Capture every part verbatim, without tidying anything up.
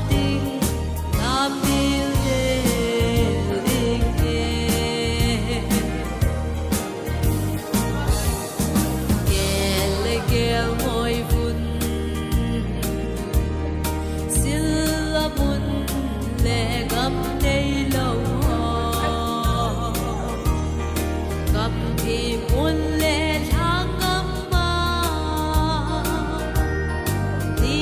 ding, nam dil del ding e. Gel le gel ngoi vun, sil a mun le gam nei lo ho. Gam thim un le lhang gam a, ni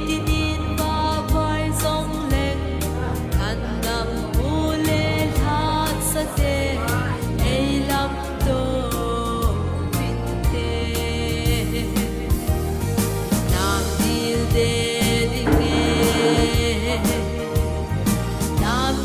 tinin va vai zong leng, thandam u le lhasa te, ei lam to vin te. Nam dil de ding e, nam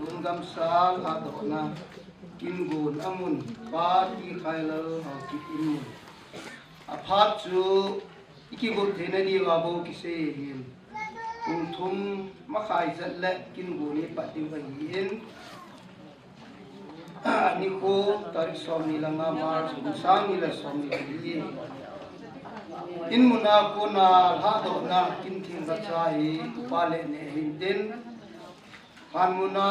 Lungdam sal a dona. Kingun amun, Pa T. Khailal Haokip in mun. Aphat chu ikigot theina diuva bou kisei hin. Pung thum makhai jet le kingun ipat diu ahin. Nikho tarik somni le nga March, kum sang ni le somni le li. In muna kona lhadohna kin theng khat cha hi upa le neh hin tin. Phan muna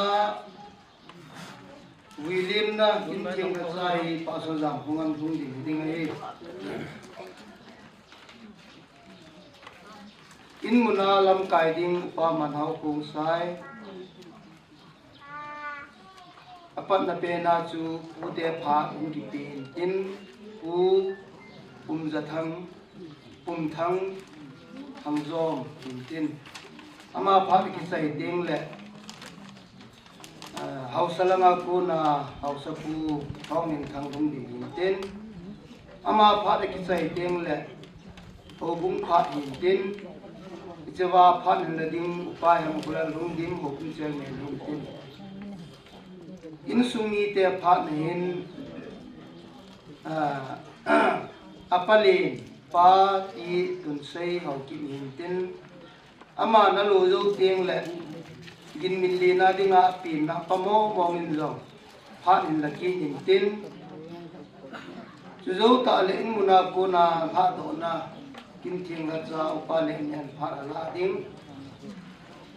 William na kin theng khat cha hi Pastor Jam Hungam hung ding ding ahi. In muna lamkai ding Upa Manhao Khongsai. Apatna pena chu pute pha hung kipen tin Pu Umjathang, Umthang Hangjom in tin. Ama phat kichai ding le, ah, haosa langa kona haosapu Thongminthang lhung ding hintin. Ama phat kichai ding le, houbung phat hintin. Hicheva phat hinla ding Upa Hemkholal lhung ding, houbung chairman lhung tin. Insung mite phat na hin, ah, a palen, Pa T. Tunsei Haokip hintin, ama na lo jou teng le, gin min lena dinga apenna pa mong mong in jong phat hin la kit hintin. Chu jou tah le in muna kona lhadohna kin theng la cha Upa Lengngen phat ala ding.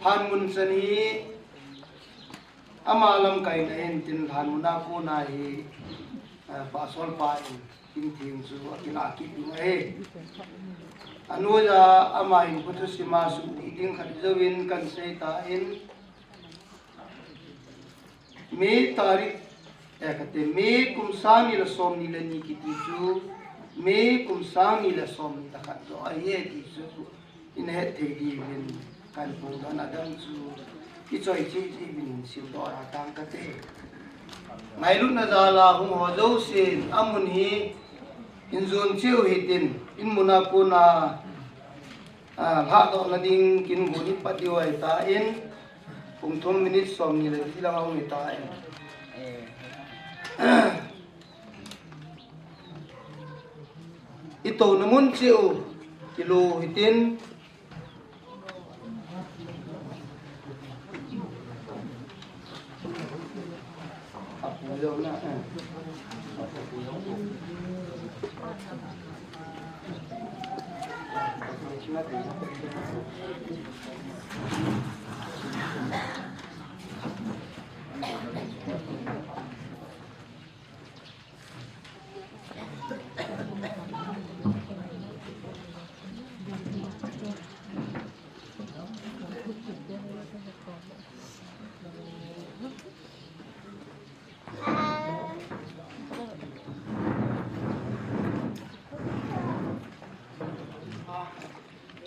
Phat mun chan hi ama lamkai na hintin, lhan muna kona hi, eh, Pastor pa in kin theng chu akila kit ding ahi. Anoiya ama hin kothu sima sum ti ding khat jouvin kan sei tan, May tarik, eh, kati, May kum sang ni le som ni le ni kiti chu, May kum sang ni le som ni le khat joh ahi ti chu, in het thei diuvin kan pung dan adam chu, kichoi cheh cheh uvin simdoh a tang kate. Ngailutna jal a hung ho jousen, amun hi in jon cheh u hitin, in muna kona, ah, lhadohna ding kin gon hi pat diu ahitan, Pung thum minute som ni le li lang hung hitan. I touna mun cheh u, kilo hitin.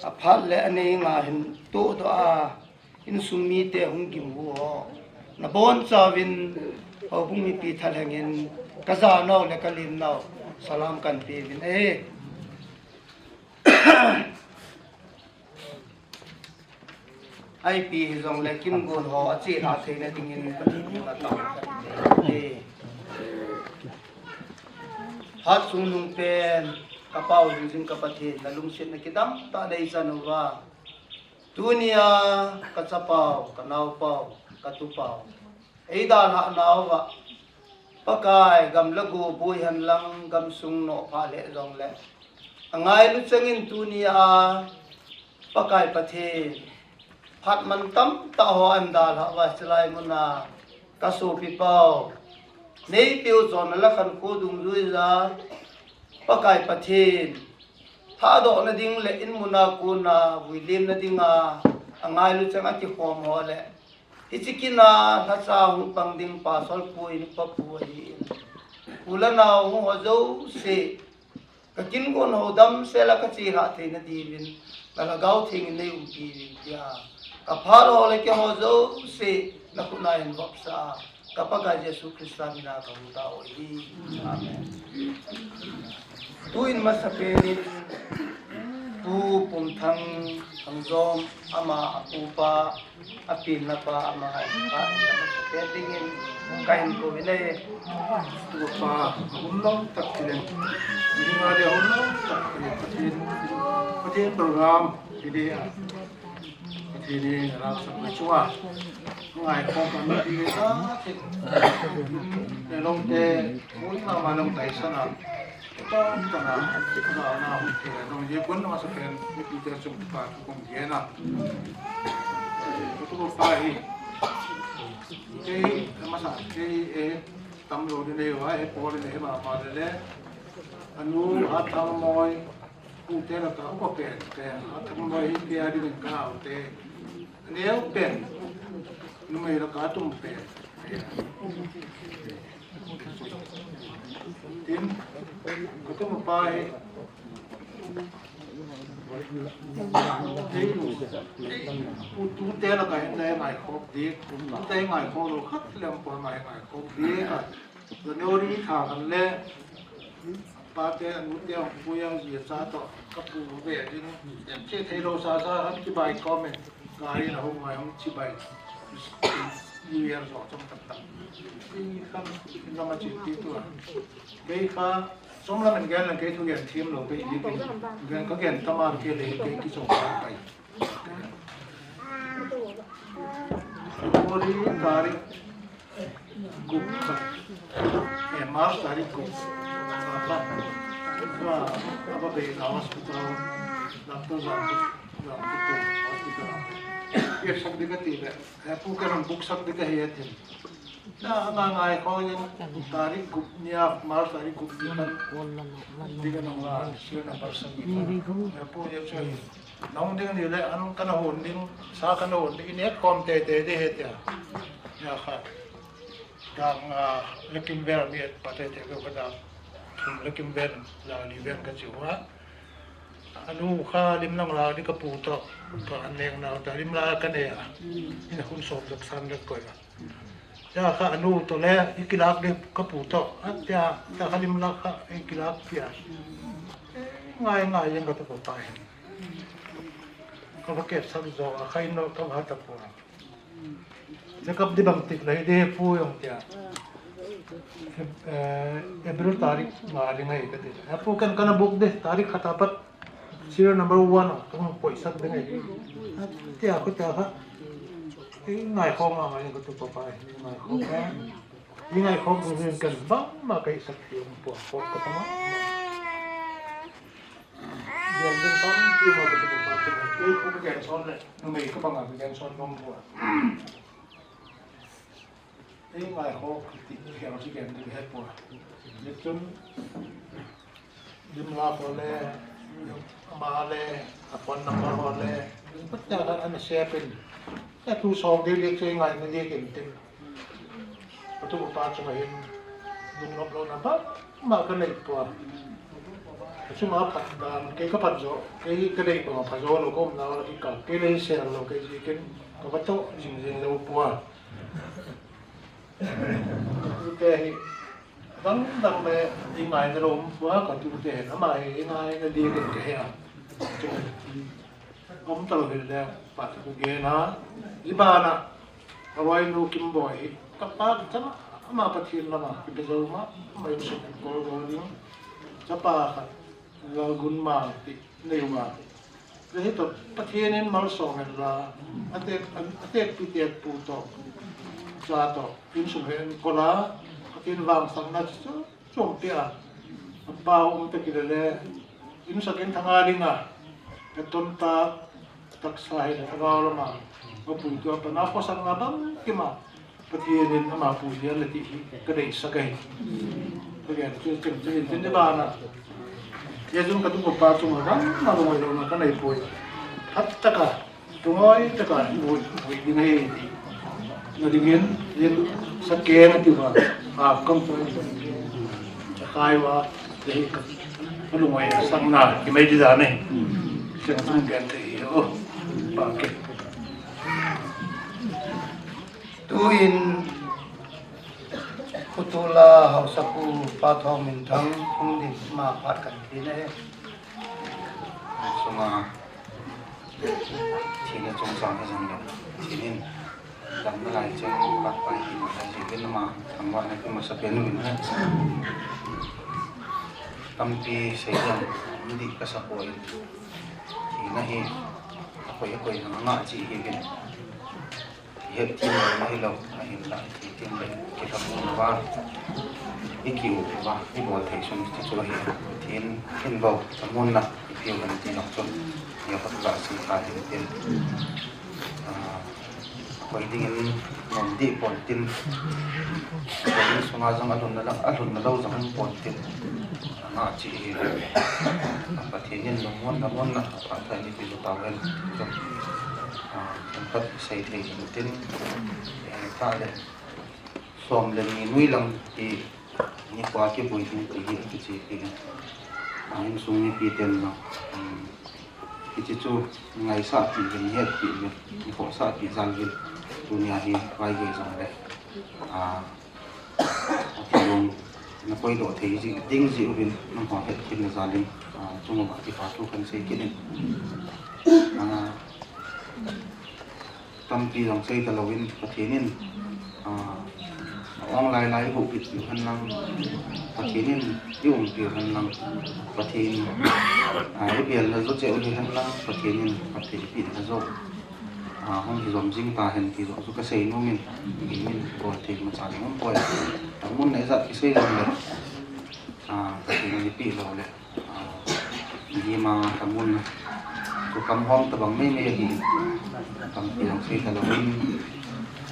Aphat le anei nga hin tohdoh a, insung mite hung gim u ho, nabonchauvin houbung mipi thalheng in kajanau le kalimnau salam kan peuvin ahi. Ipi hijongle kin gon ho achelha theina dingin Pathen henga tao kate. Phat chungnung pen, kapau jingjing ka Pathen, nalungsetna kidang tah neichan uva, tunia kachapau, kanaopau, katupau eidalhah nauva, Pakai gam le go boi henlang gamsung nohphah lheh jongle, angailu chengin tunia Pakai Pathen, phat mantam tah ho eidalhah uva, chulai muna kasopipau, neipeu chonna le khankho dungjuija, Pakai Pathen, lhadohna ding le in muna kona vuilemna dinga angailu cheng akikhom ho le, hiche kin a lhacha hung pang ding Pastor pu in, Upa pu ahin, u le nao hung ho jouse, kakin gon ho damsel a kachelhah theina diuvin, na Lhagao Theng in neiumpi uvin tia, kaphat ho le keiho jouse nakhut a hin vopsah a, ka Pakai Jesu Christa mina kahung tao ahi. Amen. Tuin masapen in Pu Pumthang Thangjom, ama apupa, apenna pa, ama ahinpa, masapen dingin kahin kouvin ahi. Tupa, ahung lou tah kileng. Ding a dia ahung lou tah kileng. Pathen, Pathen program, hi dia. Pathen in alhahsapna chunga ngaikhom panna ding ahi. Lengte, mui mama leng taisan a, tong tana, na, na, hung thei, nong ye kun masapen, mipite chunga kipa thu kong gena. Tupa hi, kei, masa, kei, eh, tamlou ding ahi uva, eh, Paul in ahi mama le le. Anu, Hathangmoi, Pute laka upa pen, pen, Hathangmoi hi tia dingin ka haote. Aneo pen, numei laka atum pen. Tin, katum pa hi, Ei, ei, u tute la ka hin dei ngai khop ding, tute ngai khop lou khat lem pon ngai ngai khop ding ka. January tha kan le, pate, anute, hung puya, jia cha to, ka pu ve ding, em che thei lou sa sa, an kibai comment, ka hi na hung ngai hung chibai. New Year jo chom tak tak. Ei khan, nama chi ti tu a. Kei kha, chom la men gen la kei thu gen thim lou, kei di kei. Gen ka gen tama kei le, kei ki chom ka kai. February tarik gup kha. Eh, March tarik gup. Apa, apa, apa be na hospital. Doctor jam, jam, hospital. Ye sak di ka ti be. Eh, pu ka nam buk sak di ka he tin. Na, na, ngai ko yin, tarik gup nia, March tarik gup ni kan. Di ka nam la, sir na person ni kan. Eh, pu ye choi. Nong ding ni le, an kana hon ding, sa kana hon ding, inek kom te te de he tia. Ya kha. Ka nga, lekim ver mi et pa te te ko ka da. Lekim ver, la li ver ka chi wa. Anu kha lim nang la di ka pu to. Ka an neng na ta lim la ka ne a. Ina hun som dak san dak ko ya. Ya kha anu to le, i kilak di ka pu to. A tia, ta kha lim la kha, i kilak tia. Ngai ngai yang ka to ko ta hin. Ka va ke sak jo, a khai no ka va ta pu. Check up di bang tik lai de pu yong tia. Eh, April tarik nga ri ngai ka ti. Eh, pu kan kana book de, tarik khat apat serial number one a, kang poi sak de ngai. Tia ko tia kha. Eh, ngai khom ma ngai ko tu pa pa, ngai khom ma. Ngai khom ko kan bang ma kai sak ti yong pu ko ka ta ma. Gen ding tam ti ma ka ti ma ka ti. Kei khu ka gen son le, numei ka bang a ka gen son nom pua. Ei ngai ho ka ti, kei ang si gen ding he pua. Ni chun, lim la ho le, ama le, a phone number ho le, pat ya ka ana share pin. Ka tu song ding le, kei ngai na le ken tin. Atu pa chunga hin, lungnom louna bang ma ka nei pua. Chunga phat dan, kei ka phat jo, kei ka nei pua, phat jo lou ka um nau la kei ka, kei lei share lou kei ji ken, ka va to jing jing lou pua. Kei hi, dang dang le, i ngai na lou um pua, ka tu te, ama hi, i ngai na di ken ke he a. Chunga. Om talo hile, phat ku gen a, i bana, a roi nu Kimboi hi, ka pa ka chama, ama Pathen lama, ki pe jo ma, ama in suk kol kol ding, chapa khat, Lalgunmang ti, nei uva. Le hi to, Pathen in malsong hen la, a tek, a tek pi tek pu to, cha to, in sung hen kol a, Pathen vang sang na chu, Chompi a, a pa um ta kile le, in sakin thanga ding a, ka ton ta, taksa hi le, thagau lama, ka pui tu a pa na ko sang na bang kima, Pathen in ama pui dia le ti hi, ka dei sa ka hi. Ka gen chu cheng cheng tin ni ba na. Ye jun ka tu ko pa chu ma bang, ma lo lo na ka nei pui. Hat ta ka. Tungoi taka i vui, vui ding ahi ti. Na dingin, in sa keng ati uva. A, kong tungoi. Chakai uva, lehi ka. Ka lungoi sang na, ki mai di da ne. Seng sung gen te hi, oh. Pa ke. Tuin, Khutula Haosapu Pa Thongminthang, Thungdim ma phat kan ti ne. Sunga, thina chungchang hi jong le, thinin, damna lai cheng, pat pai hi, lai ji, ven ama, thangvahna ki masa pen uvin he. Tampi sei jong, mi di ka sa poi. Thina hi, a koi, a koi, na nga chi hi vin. Hethem lou na hilou, ahinla, hethem lou, kitamun uva, i kiu uva, i bol thei sung ti chu ahi, Pathen in bou, tamun na, i piu hen ti lou chun, i a pat la si kha hen tin. Ah, koi dingin, nom di pon tin, koi ding sunga jong a lhunna lang, a lhunna lou jong um pon tin, a nga chi hi, Pathen in lungmon, namon na, a phat thei ni ti lu tau hen, chun, ah, Themkhat sei thei hin tin, eh, ta le, som le ni nui lang ti, ni kua kibui ding ti hi kichi ti hin. A insung mipi ten jong, um, Hiche chu ngaisah pi uvin, hetpi uvin, khohsah pi jal uvin, tunia hi vaigei jongle, a, akilom napoidoh thei ji, ding ji uvin, nangho hetkhel na jal in, a, chunguva kipa thu kahin sei kit in. A, Tampi jong sei talouvin, Pathen in, ah, a-ong lai lai i huhbit piu hen lang, Pathen in i umpiu hen lang, Pathen, ah, i belna jo cheh u hi hen lang, Pathen in phatthei pehna jo, ah, hung hi jom jing tahen ti jong chu kasei nom in, i min bol thei macha jong um poi. Amun na ijat kisei jong le, ah, Pathen in eipeh lou le. Ah, Gima kamun chu kam hom tabang mai mai ahi. Tampi jong sei talouvin,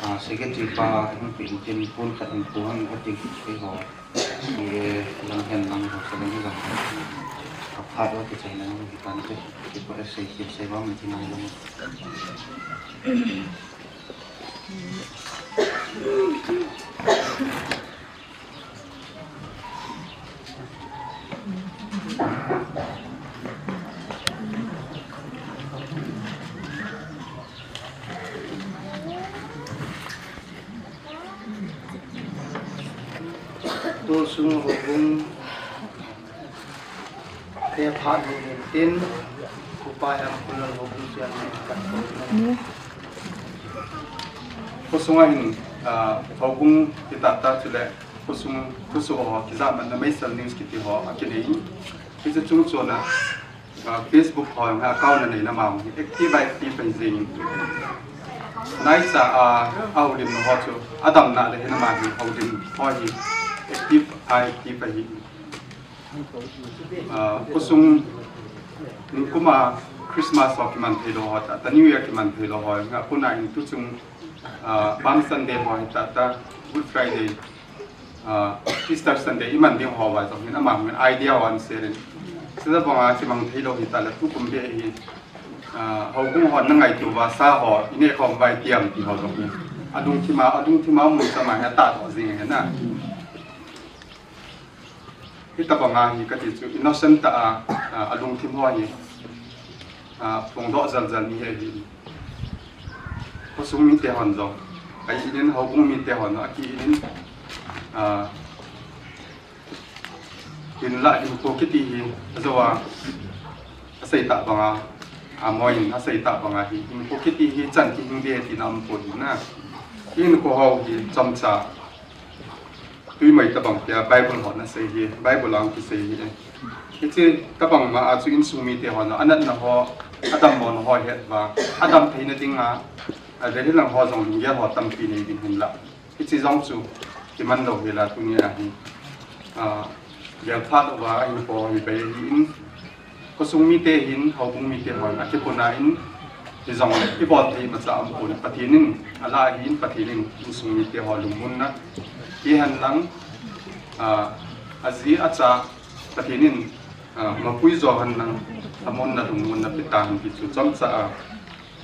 ah, secretary pa hung pi in tin pon khat in pon hung ka ting kei ho. Ni e lang hen lang ho sa lang lang. Ka phat wa kichaina hung hi tan te. Ki pa sei ki sei wa mun tin lang. Tusung houbung te phat hu hin tin, Upa Yamkhulal houbung siam ni kan ko. Khosung a hin, ah, houbung kitah tah chule, khosung, khosung ho kijaman na Meisel News kiti ho akinei. Hiche chung chon a, ah, Facebook ho jong account anei na ma jong active, active ahi jing. Naicha a, a houlim ho chu, adamna le hin ama hi houlim ho hi active, active ahi. Ah, khosung, nikum a Christmas ho kiman thei lou ho tah tah, New Year kiman thei lou ho, nga puna in tuchung, ah, Palm Sunday ho hi tah tah, Good Friday, ah, Easter Sunday iman ding ho va jong hin ama hung idea ho an share in. Sila banga kimang thei lou hi tah le tukum be hi, ah, houbung ho na ngaito va sa ho, ine khom vai tiam ti ho jong hin. Alungthim a, alungthim a mun sama hi atah doh jing ahi na. Hitabanga hi kati chu innocent tah a, a, alungthim ho hi, a, phongdoh jal jal ni ahi. Khosung mite hon jong, a, inin houbung mite hon, aki inin, a, hinlah hinkho kiti hi, ajo a, asei tah banga, a, moin, asei tah banga hi, hinkho kiti hi chan kihing ding tina um pon na. Hinkho ho hi, chomcha, Tuimai tabang tia Bible hon asei hi, Bible a hung kisei hi. Hiche tabang ma a chu insung mite hon, anatna ho, adammo na ho het uva, adam theina dinga, a, Delhi lang ho jong lunggel ho tampi nei ding hinlah. Hiche jong chu, kiman lou hela tunia hi. A, gel phat uva, ahin po hi bei hi in. Khosung mite hin, houbung mite hon, akipuna in, hijongle, ibol thei imacha um pon, Pathen in, alah ahin, Pathen in, insung mite ho lungmonna, ihen lang, a, aji acha, Pathen in, a, mapui jo hen lang, amunna lungmonna pe tahen ti chu chomcha a,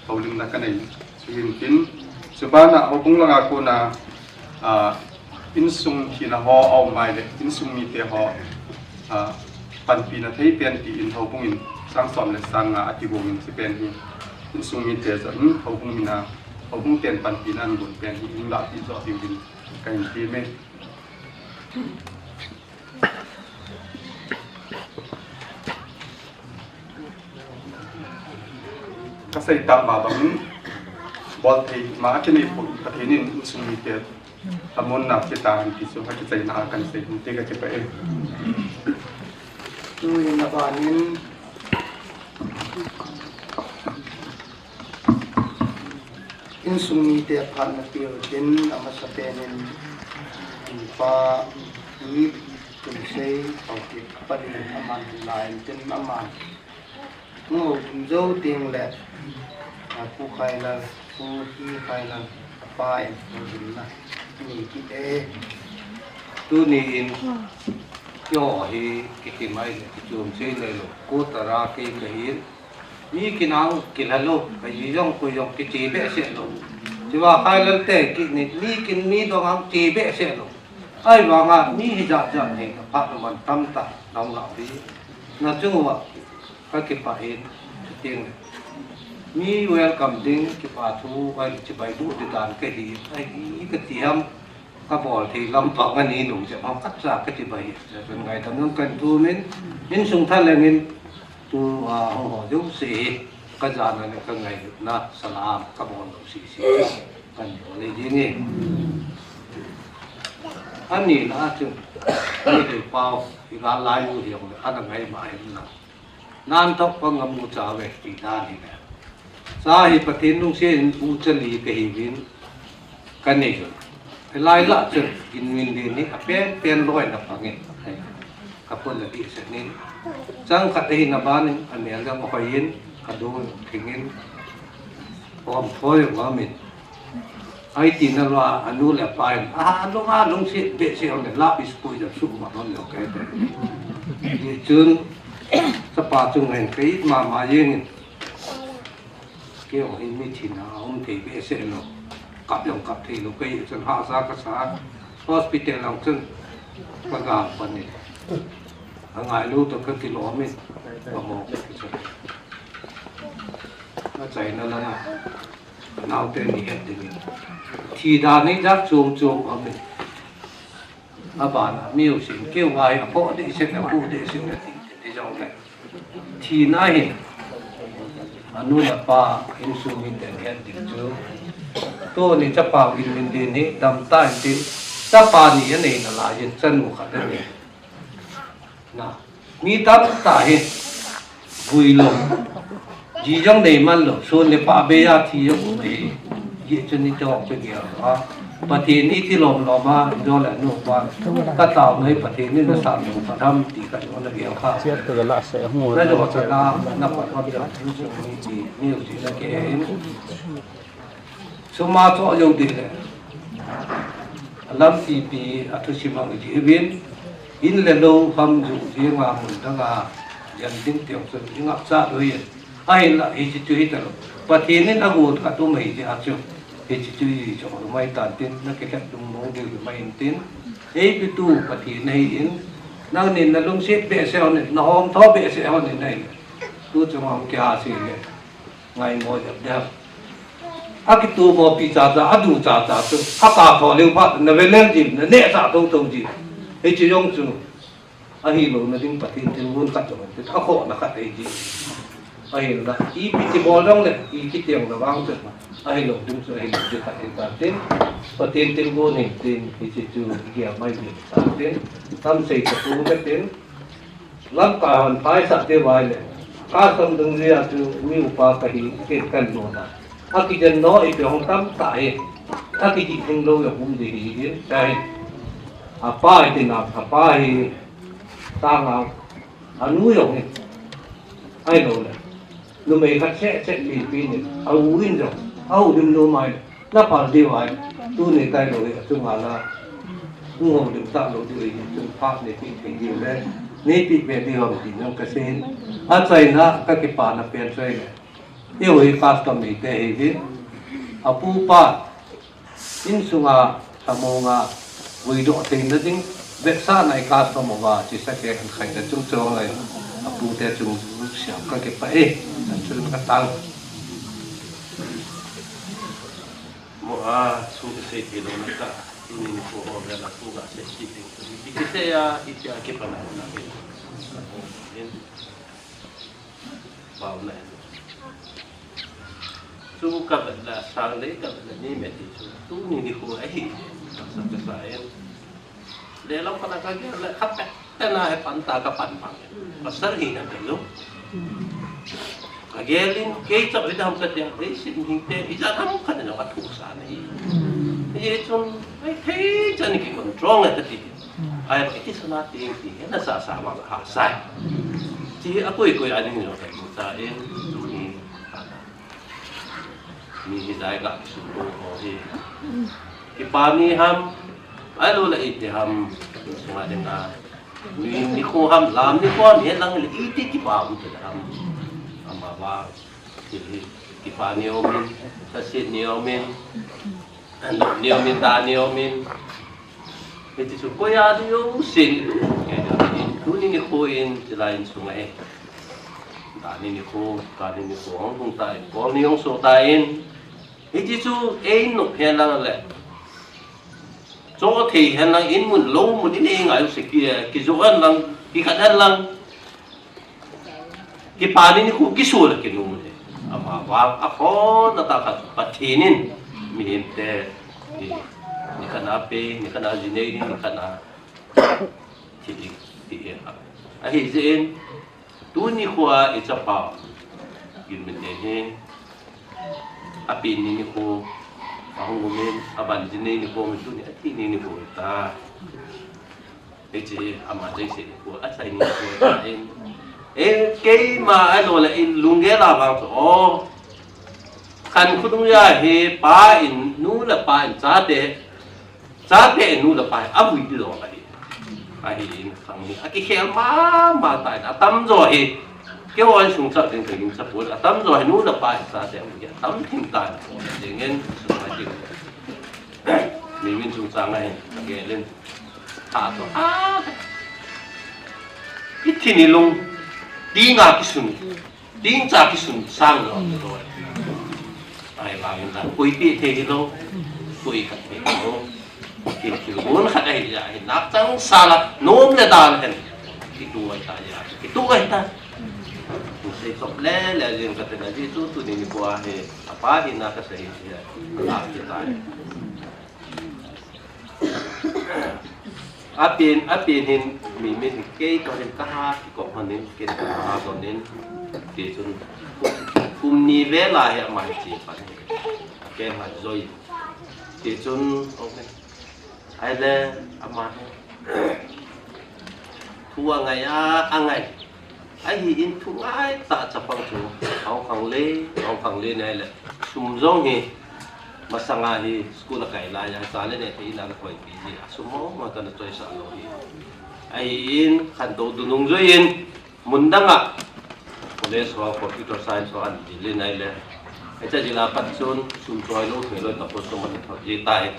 houlimna kanei. Chuhin tin, chubana houbung langa kona, a, insung thina ho aum mai le, insung mite ho, a, panpina thei pen tin houbung in sang som le sang nga akigong in hiche pen hi. Insung mite jong in houbung mina, houbung ten panpina angon pen hi, hinlah pi jo diuvin kahin temme. Kasei tah ma bangin, bol thei ma akinei pon Pathen in insung mite, amunna pe tahen ti chu akichaina a kahin sei hin ti kakipah e. Tuin aban in, Insung mite phatna peutin amasapen in, pa, mi, Tunsei, Haokip, Panin, aman lai in tin aman. Ngo ding jou ding le, a, Pu Khailal, Pu Hi Khailal, apa in, ngo ding na, ni kit e. Tuni in, keiho hi, kiti mai le, kichom sei le lou, ko tara kei kahin, Mi kinau kilha lou, kaji jong koi jong kiche behseh lou. Hiva Khailal te kini, mi kin mi dong ang che behseh lou. Ahivanga mi hijat jat hi kaphat man tamtah nahung lau hi. Na chunga kakipah in, Ding. Mi welcome ding, kipa thu, ai, chibai duh ding dan kahi, ai, i kati ham, kabol thei lampang ani nung jep ham, kacha kachibai, chun ngaidam nung kan tumin, insung thalengin, tu, a, hung ho jouse, kajana le kangailutna, salam, kabol lou sese, kan bol le ding e. Ani na chu, ani dei pau, i ga lai u hiong le, ana ngai ma hin na. Nan thok pang amu cha ve ti dan hi ve. Cha hi Pathen lungset in u cha li kahiuvin kanei jun. Hilai lah chun in min din hi apen pen loi na pang in. Ka pon na di se nin. Chang khat ahi na ban in, a mel dang hoi in, a dong thing in. Om thoi om in. Ai ti na lua, anu le pa in, a, a lung, a lungset behseh le, la is pui da su ma lon lo kai te. Ye chun, chapa chung hen kai ma ma yeng in. Kei ong in mi thin a, um thei behseh lo. Kap yong kap thei lo, kai chun ha sa ka sa. Hospital lang chun, ka ga pa ni. A ngai lo to ka kilom in, ka mo ka chun. A chai na la na. Naote ni het ding in. Thi dan in jat chom chom om in. A bana music keu ngai a pho ding sek na pu ding sek na ti ti jong le. Thina hin. Anu le apa insung min den het ding chu. Tuni chapa in min din hi dam ta in tin. Chapa ni a nei na lai in chanu khat a nei. Na, mi tamtah hi vui lou. Ji jong nei man lou, sun le pha bei a thi jong um ahi. Ji chun ni chong chu gel a. Pathen i ti lom lom a, jo le nu pa. Ka tao nei Pathen in na sa lou ka tham ti ka jo na gel kha. Siat ka la se hu. Na jo cha na, na pa pa ja, ni chu ni ti, ni u ti na ke hin. Suma cho jong ding le. A lampi pi a thusim ang ji uvin. In le lou ham ju ji nga mun dang a. Jan ding tiang sun i ngap cha lou yin. Ahinla hiche chu hi ta lou. Pathen in a gon khat um ahi ti a chu. Hiche chu hi chu lou mai tan tin na ke khat dung mo ding mai in tin. Ei pi tu Pathen ahi in. Nang nin na lungset behseh hon in, na hom tho behseh hon in ahi. Tu chu ma ke a si le. Ngai mo jep dep. A kitumo pi cha cha, a du cha cha chu. A ka tho leu phat, na ve lel jin, na neh cha tho tho jin. Hiche jong chu. Ahilou na ding Pathen thilgon khat jong, a khohna khat ahi jin. Ahinla, ipi ti bol jong le, i kitiang na vang chu. Ahilou ding chu, ahilou ding khat ahi tan tin. Pathen thilgon hin tin, hiche chu, i gel mai ding tan tin. Tam sei ka tu ka tin. Lamkai hon phaisah te vai le, custom dungjui a chu mi upa kahi, ken kan lona. A kijen no ipi hong tamtah hi, a kijih ding lou jong um ding hi, hi, cha hi. A pa hi tina, a pa hi tanga, a nu jong hi. Ahilou le. Numei khat seh seh pi pi ni, a u in jong, a u lim lo mai, na pal diu ai, tuni tai lou hi, a chunga la, hung hou lim ta lou diu hi, chung phat ni pi thei diu le, ni pi pe diu ham ti jong ka sei in, a chaina ka kipana pen chai le, i u hi custom ni te hi hi, a pu pa, Insunga, lhamong a, vui doh theina ding, vetsahna i custom uva, chi sake an khaina chung chong lai, a pute chung siam ka kipah e, an chun ka tang. Mo a, chung ka sei thei lou na ka, tuni nikho ho vela chung ka sei thei ding, i ki sei a, i tia kipana na. Bau na. Chu ka vet la sang le ka vet la ni me ti chu. Tuni nikho ahi. Ka sa ka sa en. Le lam ka na ka gel le khat pet te na he pan ta ka pan bang. Pasal hi na ka lo. Ka gel in kei chap i dam ka dia, dei sin hi te, i ja dam ka na ka thu sa na hi. Ye chun, ai thei chan ki control na ka ti. Ai, iti sana ting ti, na sa sa ma ha sai. Ti a koi koi a ding jong ka ta in, tuni, mi hi dai ka su ko ho hi. Kipa ni ham, ai lo la iti ham, sunga ding a. Ni, nikho ham, lam nikho ham, he lang le iti kipa ham te ham. Ama ba, ki, kipa ni om in, sa sit ni om in. An ni om in, ta ni om in. Hiti chu koi a di yo sin. Tuni nikho in, tila insunga e. Tani nikho, tani nikho, hung hung ta in, bol ni hung so ta in. Hiti chu, ei nop hen lang le. Cho thei hen lang, in mun lo mun in ei ngai se ki, kijo hen lang, kikhat hen lang. Kipa ni nikho kisu le kinu le. Ama vang, akhon ata khat Pathen in, mihem te, ni, nikhat na pe, nikhat na jinei, nikhat na thi, thi, ahi jeh in, tuni khoa i chapa, Ginmite hi, apen ni nikho, ahung um in, aban jinei nikho, tuni athi ni nikho ta. Hiche ama chengse nikho, achai nikho ta in. E, keima ahilou le in lunggel a vang chu, o. Khankho dungjui a hi pa in, nu le pa in, chate, chate in nu le pa in, avui ti jong ahi. Ahi in, khang hi, akikhel mama ta in, atamjo hi. Keiho insung chah ding ka gingcha pon, atamjo hi nu le pa in, chate avui, atam thim ta in, jeng in, sung ma jing. Mi min chungchang a hin, agel in. Tha to, a. Ithi ni lung, ding a kisun, ding cha kisun sang lo, lo. Ahivangin la, koi pi thei hilou, koi khat thei hilou. Kil kil gon khat ahi ja, hi nak chang sa la, nom le dan hen. Kitu ai ta ja, kitu ai ta. Sei sop le, le jing ka te na ji tu, tuni nikho a hi, apa hi na ka sei hi, la ki ta. Apen, apen hin mi, mi hin kei to hin kaha, kikop hon in, kei kaha hon in, kei chun kum ni vel a hi ama hi che pan hi. Kei ha joi. Kei chun, okay. Ahile, ama hi. Thu angai a, angai. Ahin thu ngai tah chapang chu, ahung khang le, ahung khang le nai le. Sum jong hi, masanga hi school a kai lai a, cha le neh te in a koi pi ji, asum mo mo kana choisah lou hi. Ahin, khantou dunung joi in, mun dang a, college ho, computer science ho an dil in nai le. Hiche jil a pat chun, sum choi lou, thei lou, na ko sum an thot ji tai.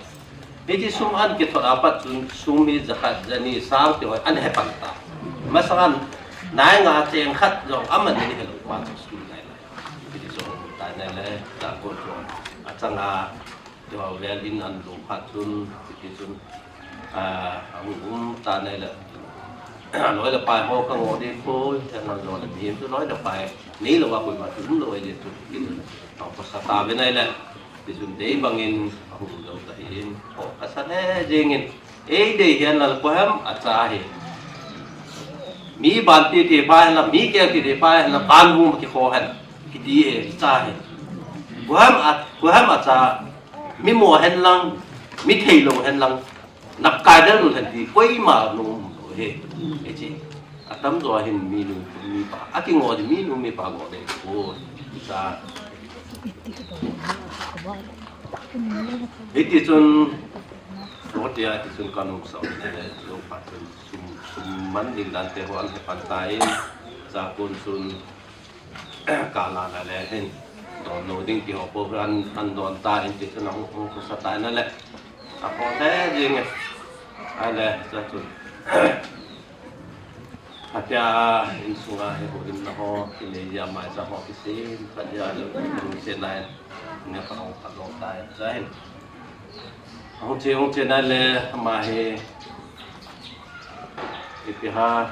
Hiche sum an kithot a pat chun sum hi jakhat, jani, sang ti ho an he pan ta. Masang a nai nga cheng khat jong aman ni helou pa chu school nai nai. Hiche chu ta nai le, ta ko chu achang a, ti ho vel in an lou phat chun, hiche chun, a, ahung um ta nai le. Loi le pai ho ka ngo ding poi, hiche nan loi le mihem chu loi le pai. Nei lou a koima chu um lou ahi chu, hiche chu. Ahung khosa ta ve nai le. Ti chun dei bangin ahung lou ta hin, o, kasa le jeng in, ei dei hian la, koiham acha hi. Mi ban ti ti pa hian la, mi kel ti ti pa hian la, ban bu ma kikho hen, kiti e, cha hi. Koiham a, koiham acha, mi mo hen lang, mi thei lou hen lang, nap kai del lou hen ti, koima lou, lou he, e chi. Atamjo hin minu, mipa, akingo ji minu, mipa ngo dei ko, sa. Hiti chun, hotia hiti chun kanung sao, lou pa chun, sum, sum man ding dan te ho an he pan ta in, sa kun chun, kala na le hin, don lou ding ti ho po an, an don ta in ti chun, hung, hung sa ta na le, a po te ding e, a le, sa chun. Atia insunga hi houlimna ho, kinei jia maicham ho kisem, khat jia lungset nai, ne ka hung phalou tai, jai hin. Hung che, hung che nai le, ama hi, ipi ham,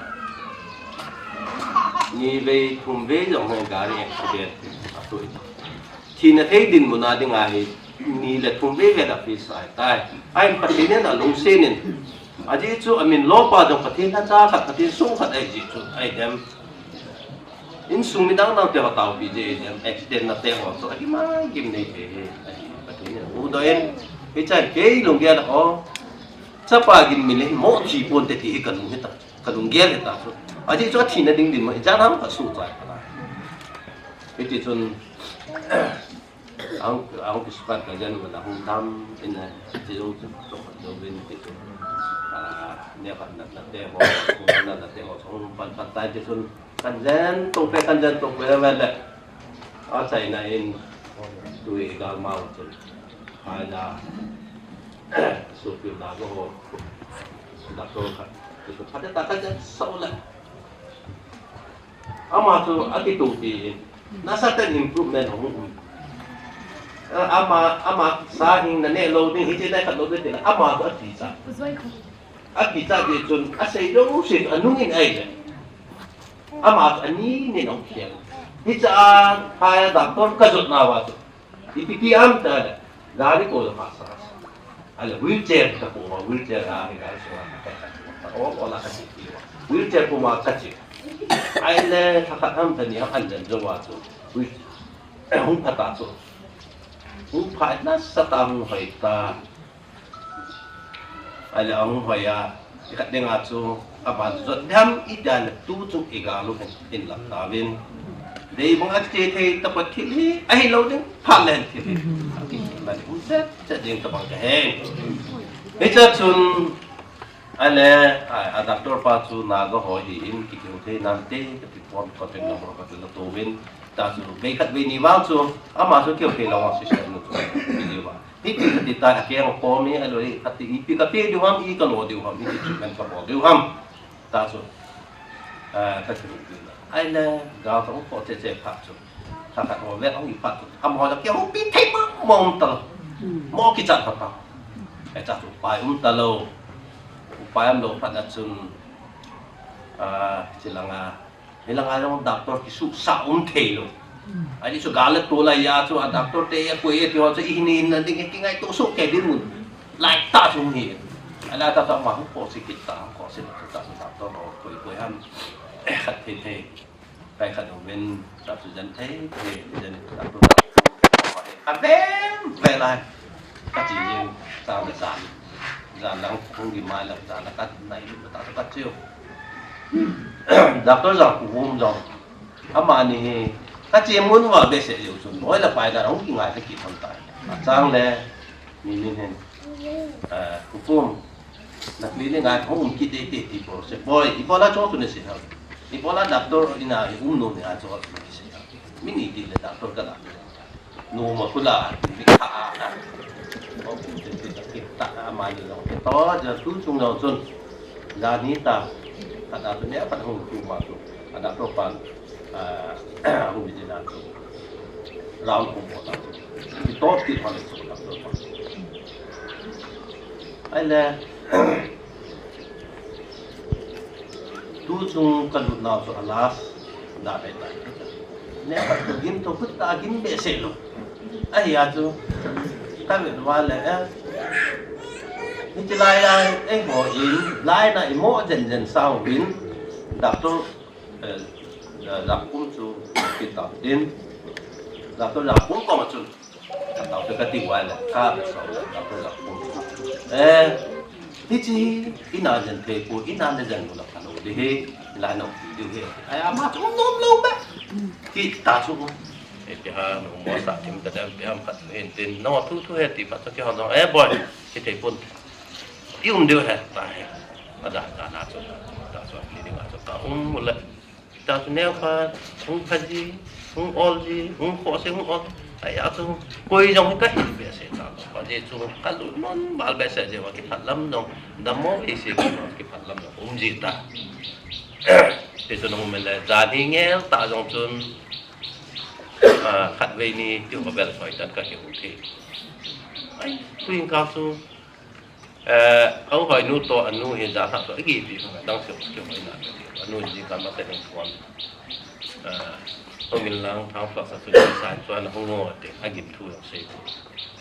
ni vei, thum vei jong hi gari accident, atui. Thina thei dinmun a dinga hi, ni le thum vei vel a pisa ahitai. Ahin Pathen in alungset in. Ajeh chu amin lopa jong Pathen lhacha khat, Pathen sung khat ahi jeh chu, ahi dem. Insung midang dang te ho taopi jeh ahi dem. Accident na te ho chu, agim a gim nei thei hi, ahi Pathen in. Udoh in, hichea kei lunggel a ho. Chapa Ginmite hi mo thi ponte ti hi kalung hita. Kalunggel hita chu. Ajeh chu athina ding dinmun, ijat ham kasuh chai kala. Hiti chun, Ahung, ahung kisukat ka jan, ahung dam in a, ti jong chu, chong khat jong vin ti chu. Ah, ne khat na, na te ho, na, na te ho, chong pan, pan tai ti chun. Kan jan, tong pe, kan jan, tong pe, le, le. A, China in, tui gal mau chun. Ai na, su pi na go ho. Na to khat. Ti chu, khat ta kan jan, sau le. Ama chu akitopi in, nasatah in improvement hung um. Ama, ama sa hing naneh lou ding, hiche nakhat lou ding tina, ama chu akicha. Akicha ti chun, asei jouse chu anung in ahile, ama chu ani nin ahung khel. Hiche a, phai a doctor kajot nauva chu, ipi ti ham tile, gari ko le phasa. Ahile wheelchair kakou uva, wheelchair a hi gari sunga kakai khat uva, ka ol ol a kache uva. Wheelchair koma kache. Ahile lhakhat ham tani ham anlen jouva chu, wheel-, hung phat a chu, hung phat nasatah a hung hoi ta. Ahile ahung hoi a, ikhat dinga chu, aban jot dem, itile tu chu igal u hin, inlah tauvin. Deibang a che thei tapoi thil hi, ahilou ding, phat le thil hi. Akilah um set, set ding tabang kahe. Hiche chun, ahile, a, a doctor pa chu Naga ho ahin, kikihou thei nante, kati pon, contact number kati la touvin. Ta chu, vei khat vei ni vang chu, ama chu kihou thei lou a, sister nu chu, video va. Hiti, hiti ta, akeng akom e, aloi, kati, ipi kape diu ham, i kalo diu ham, ipi treatment kabol diu ham. Ta chu, eh, kati diu. Ahile, gal chu hung kho cheche phat chu, lhakhat ho vet hung hi phat chu, amaho jong kihoupi thei mong mong talou. Mo kichat phat phat. Hiche chu upai um talou. Upai umlou phat a chun, ah, chilanga Hilanga jong doctor kisuhsah um thei lou. Ahi chu gal le tol a chu a doctor te akoi e ti ho chu ihin hin na ding kingaito soh kei dinmun lai tah chu hi. Ahile tah tah ma hung kho se kit ta, hung kho se tah chu doctor ho koi koi ham. Eh, khat thei thei. Kai khat um in tah chu jen thei thei, jen doctor. Aven ve lai. Kache jing, chang le jan. Jan lang hung gim mai lang jan lang kanailut tah chu kache u. Doctor Jangkum jong, amani hi, kache mun uva behseh jeh u chun, loi le pai dan hung kingai kit lhon tai. Achang le, mi min hin, eh, Pu Pum, na clinic a hung um kit teitei ti bol se. Boi, ibola chon chu nasei ham? Ibola doctor in a um nom nahim chu nasei ham? Mi ni ti le doctor ka la. Numa kula, mi kha a, a. O, ti, ti, ti, ta, amani jong, ti, to, ja, tu chung jong chun. Jan hi ta, khat a tu ne, khat hung tu ma tu. Ana to pan, a, hung di na tu. Round hung bo ta tu. Ti to, ti pa le tu, ta tu pa. Ahile, tu chung kalut nau chu a last dan ahitai. Neh khat kagim tho, kut kagim behseh lou. Ahia chu, kavet uva le, eh, hiche lai a, eiho in, line a imo jen jen sauvin, doctor, eh, Jangkum chu kit tauvin tin, doctor Jangkum koma chun, Ka tao te kati uva le, ka be so le, ka be la kum. Eh, hiche hi, ina jen thei poi, ina le jen lou la phalou ding ahi, lai nau ti diu ahi. Ai, ama chu um nom lou be. Kiti ta chu. Ipi ham, mo sa thim ta dem, ipi ham khat hin tin, no, thu, thu he ti pa chu kihou jong. Eh, boi, hithei pon. I um diu ahi, ta he. Ada, ada na chu, ada chu, ni ding a chu, ka um le. Hita chu neo khat, hung pha ji, hung ol ji, hung khoh se, hung ol. Ahia chu, koi jong hi ka hil behseh ta. Ajeh chu, ka lut nom val behseh jeh uva kiphat lam jong, dammo behseh jeh uva kiphat lam jong um ji ta. Hichu nung um le, jan hi ngel tah jong chun, ah, khatvei ni ti ho vel soi tan ka hil thei. Ai, tuin ka chu, Eh, a u hoi nu toh, anu hi jan lhah toh, agi pi hung dang sio, sio hoi na. Anu jingkah masa ding tuan. Eh, hung in lang thang flak sa su sa chuan hung ngo te, agim thu jong sei.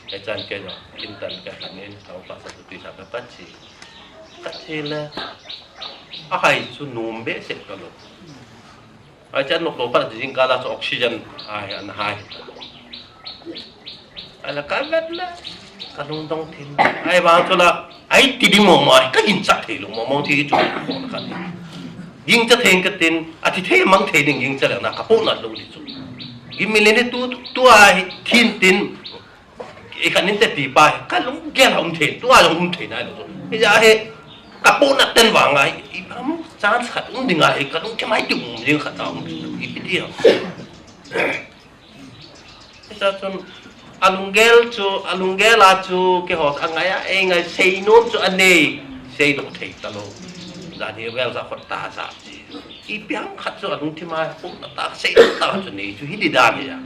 Ka chan ke jong, in tan ka khan in thang flak sa su tui sa ka pat si. Ka si le, a hai chu num behseh ka lo. Ai, chan nok lo pat jingkah la chu oxygen ai, an hai. Ai la ka vet le, ka lungdong thim. Ai, vang chu la, ai ti ding mo mo, ai, ka ginchat thei lou mo mo ti chu ko na ka ni. Ginchat thei ka tin, a thi thei mang thei ding ginchat le na ka po na lou di chu. Gim mi le ni tu, tu ai thin tin, I khat nin te ti pa hi, ka lunggel a um thei, tua jong um thei nai lo chu. Hijeh a hi, ka pona ten vang a hi, i pam chance khat um ding a hi, ka lungkem a hi ti um ding khat a um ding, ipi ti a. Hijeh chun, a lunggel chu, a lunggel a chu, keiho a ngai a, ei ngai sei nom chu a nei, seidoh thei ta lo. Jan hi vel sa khot ta sa chi. Ipi ham khat chu alungthim a, kum na ta, sei ta chu nei chu hi di dan hi a.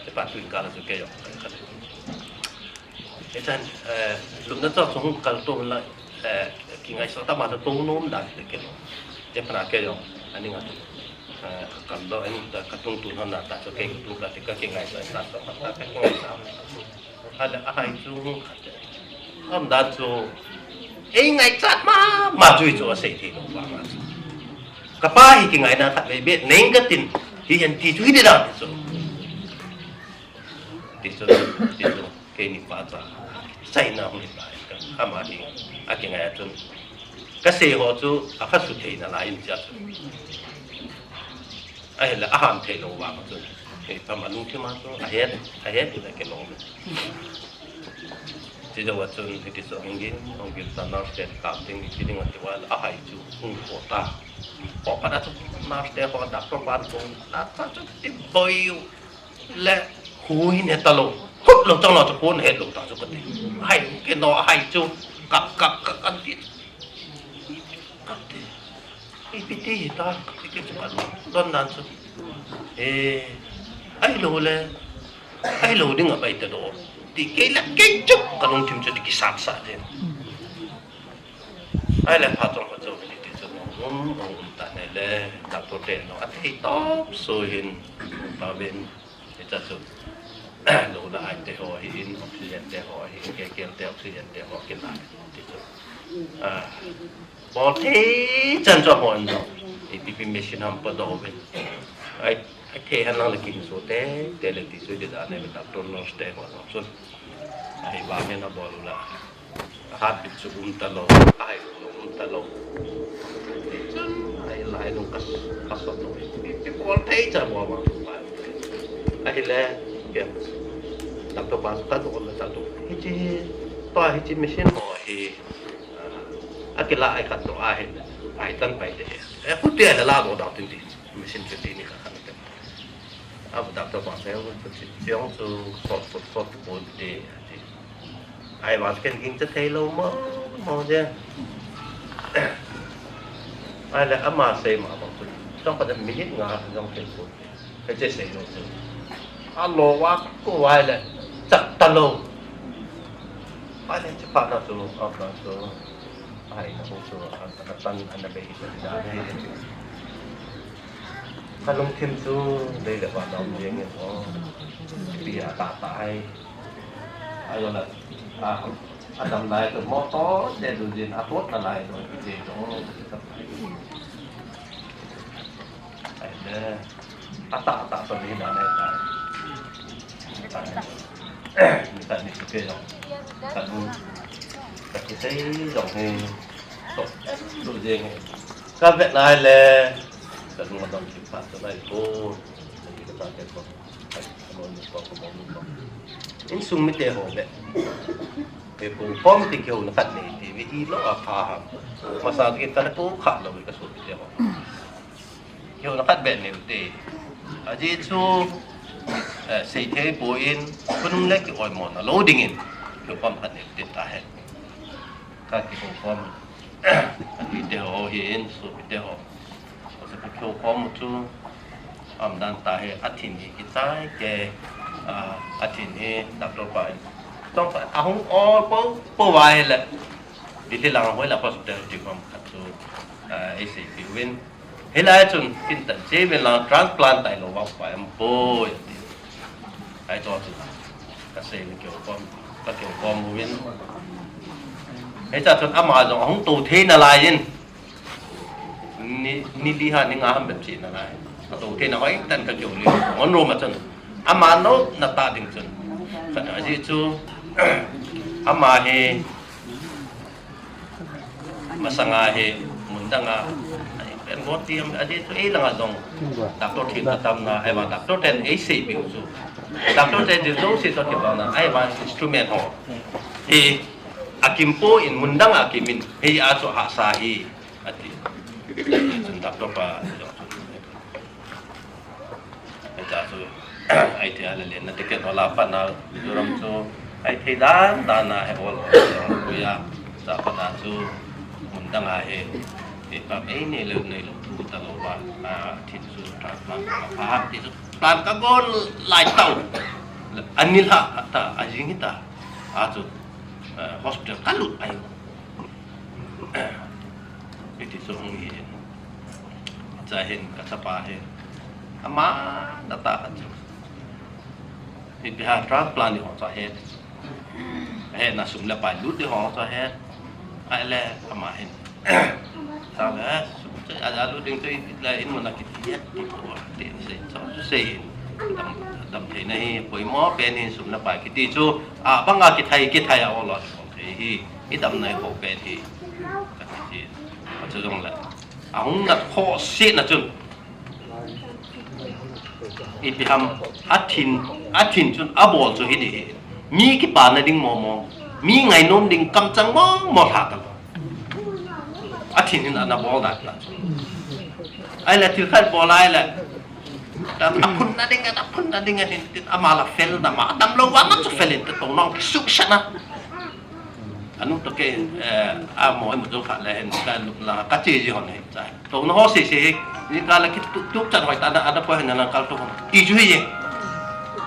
Te pa tu in ka la chu kei jong. Hichan, eh, lupna chu hung kal to la, eh, kingaisah ta ma chu tong nom dan te kei jong. Te pa na kei jong, ani nga chu, eh, ka kal do, ani ta ka tung tu na na ta chu kei tung ka te ka kingaisah ta chu ma ta ka kingaisah. Ahile, ahai chu, um, dan chu, ei ngaichat mama chu, chu asei thei lou vang a chu. Ka pa hi kingaina khat vei beh nei ka tin, hi hen ti chu hi di dan chu. Ti chu, ti chu, keini pa cha, China hung hi ta, ama hi, akingai a chun. Ka sei ho chu, akha su thei nalai in cha chu. Ahile, aham thei lou vang a chun. Ei, pa ma lungthim a chu, ahet, ahet, ahet, ahet, ahet. Ti jou a chun, hiti chu hung gin, hung gin ta nurse te kam ding, ti ding ati uva, ahai chu, hung po ta. Po pa na chu, nurse te ho, doctor pa chu, na ta chu, ti boi u. Le, hu hin he ta lou. Hut lou chang lou chu, hon het lou ta chu ka ti. Ahai, kei no, ahai chu, kap, kap, kap, kap, ti. Kap ti. Ipi ti hi ta, ti kei chu ka don dan chu. Eh, ahilou le, ahilou ding a pai ta do. Ti kei la kei chu, ka lungthim chu ti kisat sat te. Ahile phat chom phat chom ni ti chu um, um, um ta ne le, doctor te no, athei top so hin, ta vin, Hicha chu, lou la ai te ho hi in, oxygen te ho hi in, kei kel te oxygen te ho kila. Ti chu. Ah, bol thei chan chu ho in no. Ipi pi machine ham pa do ve. Ai, ai thei han lang le kin so te, te le ti chu di da ne doctor nurse te ho no chu. Ai vang hin abol u la. Heartbeat chu um ta lou, ahai lou um ta lou. Ti chun, ahai lai lou ka, ka sot lou. Ipi bol thei cha bol ma. Ahile, kei. Doctor pa chu ka dong le cha dong. Hichi, tua hichi machine ho hi. Ah, akila ai khat to ahi. Ai tan pai te. Eh, pu te la la lo da tin ti. Machine chu ti ni ka kan te. Abu doctor pa se, chiong chu sot, sot, sot, pon te, ati. Ai, vang ken ging cha thei lou mo, mo je. Ahile ama sei ma bang chu. Chong pa minute nga jong thei pon te. Ka che sei lou chu. Alo va ko vai le, chat ta lou. Ahile, che pa na chu, a na chu. Ai, na hu chu, a, a tan, a na bei hi sa da ne. Ka lungthim chu, dei le van a um jeng in, o. Pi a ta ta ai. Ai, la, a, a dam lai chu, mo to, de du jin, a tot na lai chu, pi de chu, o. Ai, de. Ata, ata, to ni na ne ta. Ni ta ni su ke jong. Ka nu. Ka kisei jong hi. To. Lu jeng hi. Ka vet nai le. Ka nu ma dong ki phat to nai ko. Ni ka ta ke ko. Ai, ka mo ni ko, ka mo ni ko. Insung mite ho ve. Ke ko pom ti ke ho na khat nei ti ve i lo a pha ha. Masa ke ta ko kha lo ka su mite ho. Kihouna khat beh neiu te. Ajeh chu, eh, seithei poi in, khonung le kioimo na lou ding in, kihoupam khat neiu te tahen. Ka kihoupam, anui te ho hi in, sopi te ho. Ka kihoupam u chu, aumdan tahi, athin hi kichai kei, ah, athin hi, doctor pa in. Tong pa, ahung ol po, po vai le. Delhi lang hoi la hospital ti khom khat chu, ah, eiseipiu vin. Hilai chun kin tan che vin lang transplant tai lou vang pa em poi ati. Ai to chu. Ka sei ni kihoupam, ka kihoupam uvin. Hicha chun ama jong ahung tou thei nalai in. Ni, ni li ha ni nga ham bep che nalai. Ka tou thei na hoi tan ka kihou li. Ngon ro ma chun. Ama no na ta ding chun. Ka na ji chu. Ama hi Masanga hi, mun danga, ai, pen go ti am, ajeh chu ei langa jong. Doctor thim ta tam na, ai vang doctor ten eiseipiu chu. Doctor ten dil jouse toh kibang na, ai vang instrument ho. Hi, akim poi in mun danga akim in, hi a chu hahsa hi, ati. Chun doctor pa, Hitia chu, ai thei a le lenna ticket hola pat na, Mizoram chu, ai thei dan dan a he ol ol a, pui a, cha pat na chu, mun dang a he, Ipi ham, ei nei lou, nei lou, thu ta lou va, a, thi chu transplant ka pha, ti chu plan ka gon lai tau. Ani la, ta, a jing hi ta. A chu, eh, hospital ka lut ai. Iti chu hung hi. Cha hin, ka chapa hin. Ama, na ta ka chu. Ipi ham transplant ni ho cha he. He na sum le pai lut di ho cha he. Ai le ama hin. Sa le sum che a ja lut ding che le in mo na ki ti ya ti ko ti se so se hin. Dam dam thei na hi poimo pen hin sum le pai ki ti chu a bang a ki thai ki thai a o lo thei hi. I dam nai ho pen hi. Ka ti. A chu jong le. A hung nat khoh sih na chun. Ipi ham, a thin, a thin chun a bol chu hi di hi. Mi kipa na ding mo mo. Mi ngainom ding kamchang mo mo lha ta lo. A thin hin ana bol da ta chu. Ai le thil khat bol ai le. A phun na ding, a phun na ding a hin tin ama la fel na ma. Dam lo va na chu fel in te to nong ki suk sha na. Anu to ke, eh, a mo, mo jong kha le hen, ka nu la, ka che ji hon he, cha. To no ho se se he, ni ka la ki tu, tu chan hoi ta na, ana ko hen na kal to hon. Ti ju he.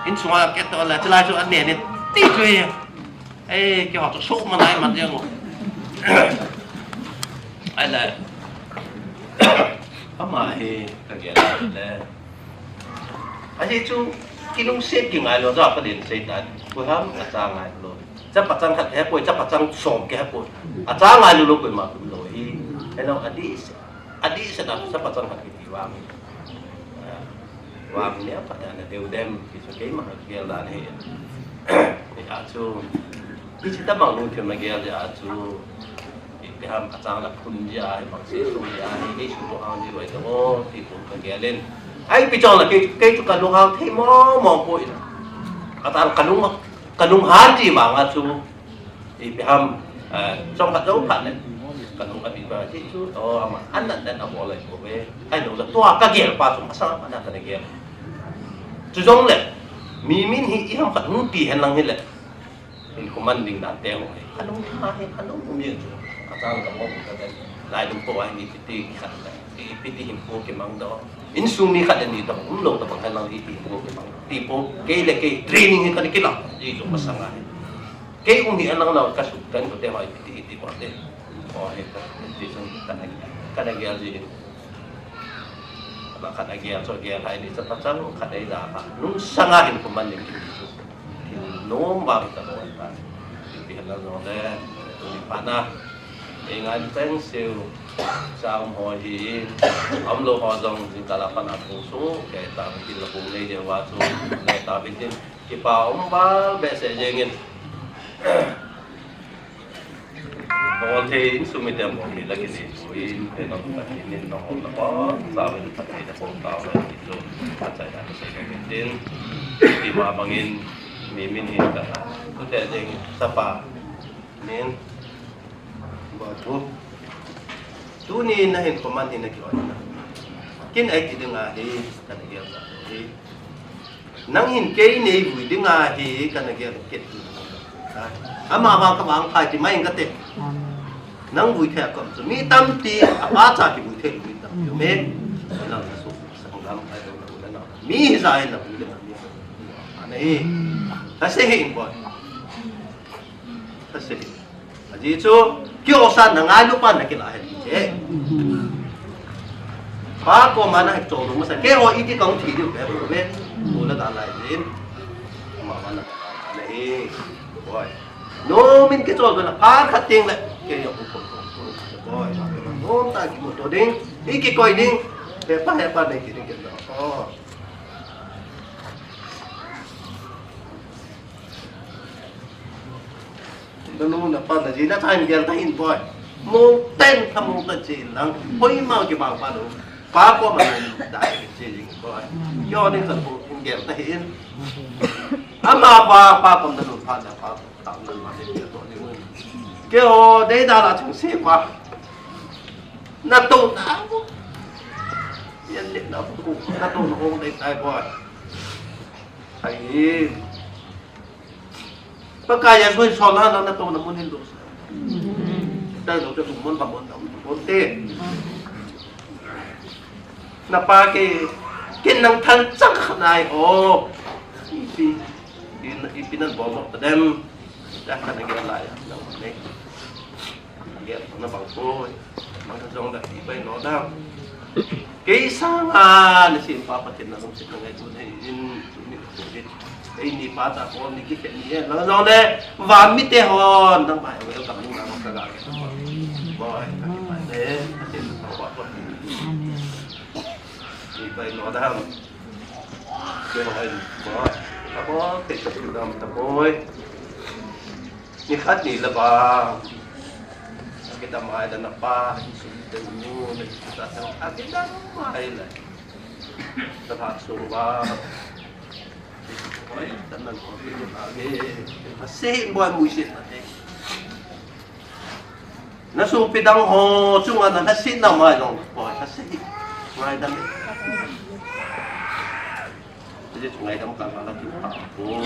In sunga ke to la, chila ju an ne ne, ti ju he. Eh, ke ho to so ma nai man jeng o. Ai la. Ama he, ka ge la le. Ahi chu, kilungset ki ngai lo, ja pa din sei ta. Ko ham, a cha ngai lo. Chapa chang khat he poi, chapa chang som ke he poi. A chang ngai lou lou koima kum lou hi. He nang adi se, adi se na chapa chang khat kiti vang. Vang ni a pat na deu dem, ki so keima gel dan hi. Ni a chu, ki chi ta bang lungthim na gel a chu. Ipi ham a chang la phun jia, bang se su jia, ni su to ang ji loi to, ti kum ka gel in. Ai pi chang la kei, kei chu ka lunghang thei mo mo poi. A chang ka lung, ka lunghang ji vang a chu. Ipi ham, eh, chomkhat chomkhat le. Ka lung a bi ba ti chu, to ama, an nan nan a bol lai ko ve. Ai lo la tua ka gel pa chu, a sang pa na ka na gel. Chu jong le, mi min hi i ham khat hung ti hen lang hi le. In kuman ding dan te ho hi. Ka lung tha hi, ka lung um ye chu. A chang ka mo ka den. Lai lung po ai ni ti ti khat le. Ti pi ti hin po ki mang do. In sung mi khat le ni to, um lo to bang hen lang ti ti po ki mang. Ti po, kei le kei training hi ka ni ki la. Ti chu ka sang a hi. Kei um hi a nang nau ka suk kan ko te hoi ti ti ko te. Ko he ka ti sung ka na ka na gel ji. Ba khat a gel chu gel hai ni cha pa chang khat ei da pa. Nung sanga hin ko man ni ki. Nom ba ta ko ta. Ti ha la no le. Ni pa na. Ei ngai teng siu. Sa um ho hi. Am lo ho jong jing ka la pa na ko su. Ke ta ki la ko nei de wa su. Nei ta bin tin. Kipa um bal behseh jengin. Bol thei in sumit em bol mi la kinei chu in, he nong Pathen in nong hol na pa, sa vel Pathen na pom ta vel ti chu, a chai na se ka tin, ti ma bangin, mi min hin ka na, tu te jeng sapa, nin, ba tu, tu ni na hin koman hin na ki on na. Kin ai ti ding a hi, ka na gel sa hi. Nang hin kei nei vui ding ahi, ka na gel ket. Ama vang ka vang phai ti mai ka te. Nang vui thei a kom chu. Mi tampi, a pa cha ki vui thei mi tampi. Me. Nang na su, sang lam ai lo na na. Mi hi za na vui na mi. Ana hi. Ta se hi in ko. Ta se hi. Aji chu, ki osan na ngai lu pan na ki la hen che. Pa ko ma na hek chol lu ma sa, ke ho iti kong thi diu ke bu me. Bu la da lai jin. Ma ma na ka na e. Boy. No min ke chol na pa khat ting le. Ke yo ko ko. Boy. No ta ki mo to ding. I ki koi ding. He pa he pa ne ki ding ke no. Oh. Na nu na pa na ji na time gel ta hin boy. Mong ten tha mong ta ji lang. Hoi ma ki bang pa lo. Pa ko ma da ji ji boy. Yo ni ka ko gel ta hin. Ama pa pa ko na nu pa na pa ta nu ma de to ni mo. Ke o de da la chung si pa. Na to na. Yan ni na ko na to na ko de tai boy. Ai. Pakai ya soi sol na na to na mun hin do. Dai lo te mun ba mun da. Te. Napa ke, ken nang thal chang khanai o. Ipi, ipi, ipi nan bol nok ta dem. Ja khan a gel lai, nang ne. Gel na bang ko. Nang jong da ipai no da. Kei sanga na sin pa Pathen na lungset na ngaito nei in, ni ko dit. Eini pa ta ko ni kikhen ni e. Nang jong le, van mite hon, nang bai welcome ni nang ka ga. Boi, ka ni bai le, Pathen na pa ko. Amen. Ni bai no da. Kei hai, boi. Ka boi, kei ka dam ta boi. Ni khat ni le ba. Kidam ai da na pa, ni sum te nu, ni ta ta. Kidam ai le. Ta ha sung ba. Oi, ta nan ko ni ba ni. Ka se boi mu se ta te. Na sopi dang ho chunga na, na sin na mai long, boi, na si. Ngaidam. Ngaidam ka la ki pa ko.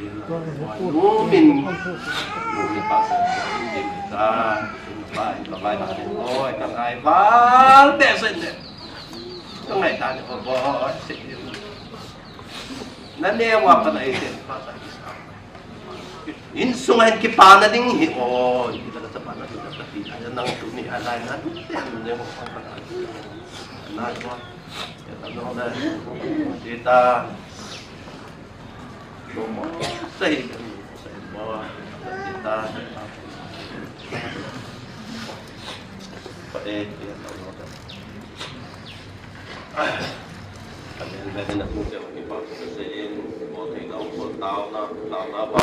Nomin, nomin pa sa, nomin pa, nomin pa, nomin pa, nomin pa, nomin pa, nomin pa, nomin pa, nomin pa, nomin pa, Insung a hin kipana ding hi, o, kita ka chapa na, kita ka ti na, nang tu ni, a, nai na, tu, te, ne, o, pa, pa, na, na, o, ya, ta, no, na, kita, no, mo, sai, sai, mo, kita, pa, e, ya, ta, no, ta. Amen. Amen. Amen. Amen. Amen. Amen.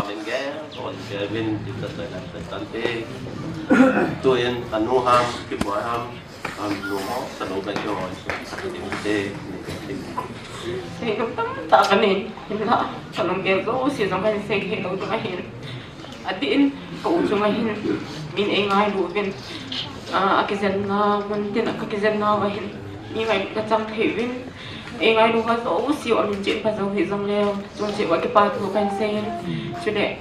Amen. Amen. Amen. Amen. Amen. Tuin, anu ham, kiboi ham, am, nu mo, sa lo bai ko, sa lo bai ko, sa lo bai ko. Sei kam tam ta ka nei, hinla, ka lunggel jouse jong kahin sei thei lou ding ahin. Adeh in, ka u chunga hin, min eingailu uvin, ah, akijenna mun tin, ka kijenna uva hin, mi ngailut ka chang thei uvin, eingailu uva jouse u amin cheh in pha jou hih jongleu, chung cheh uva kipa thu kahin sei in, chule,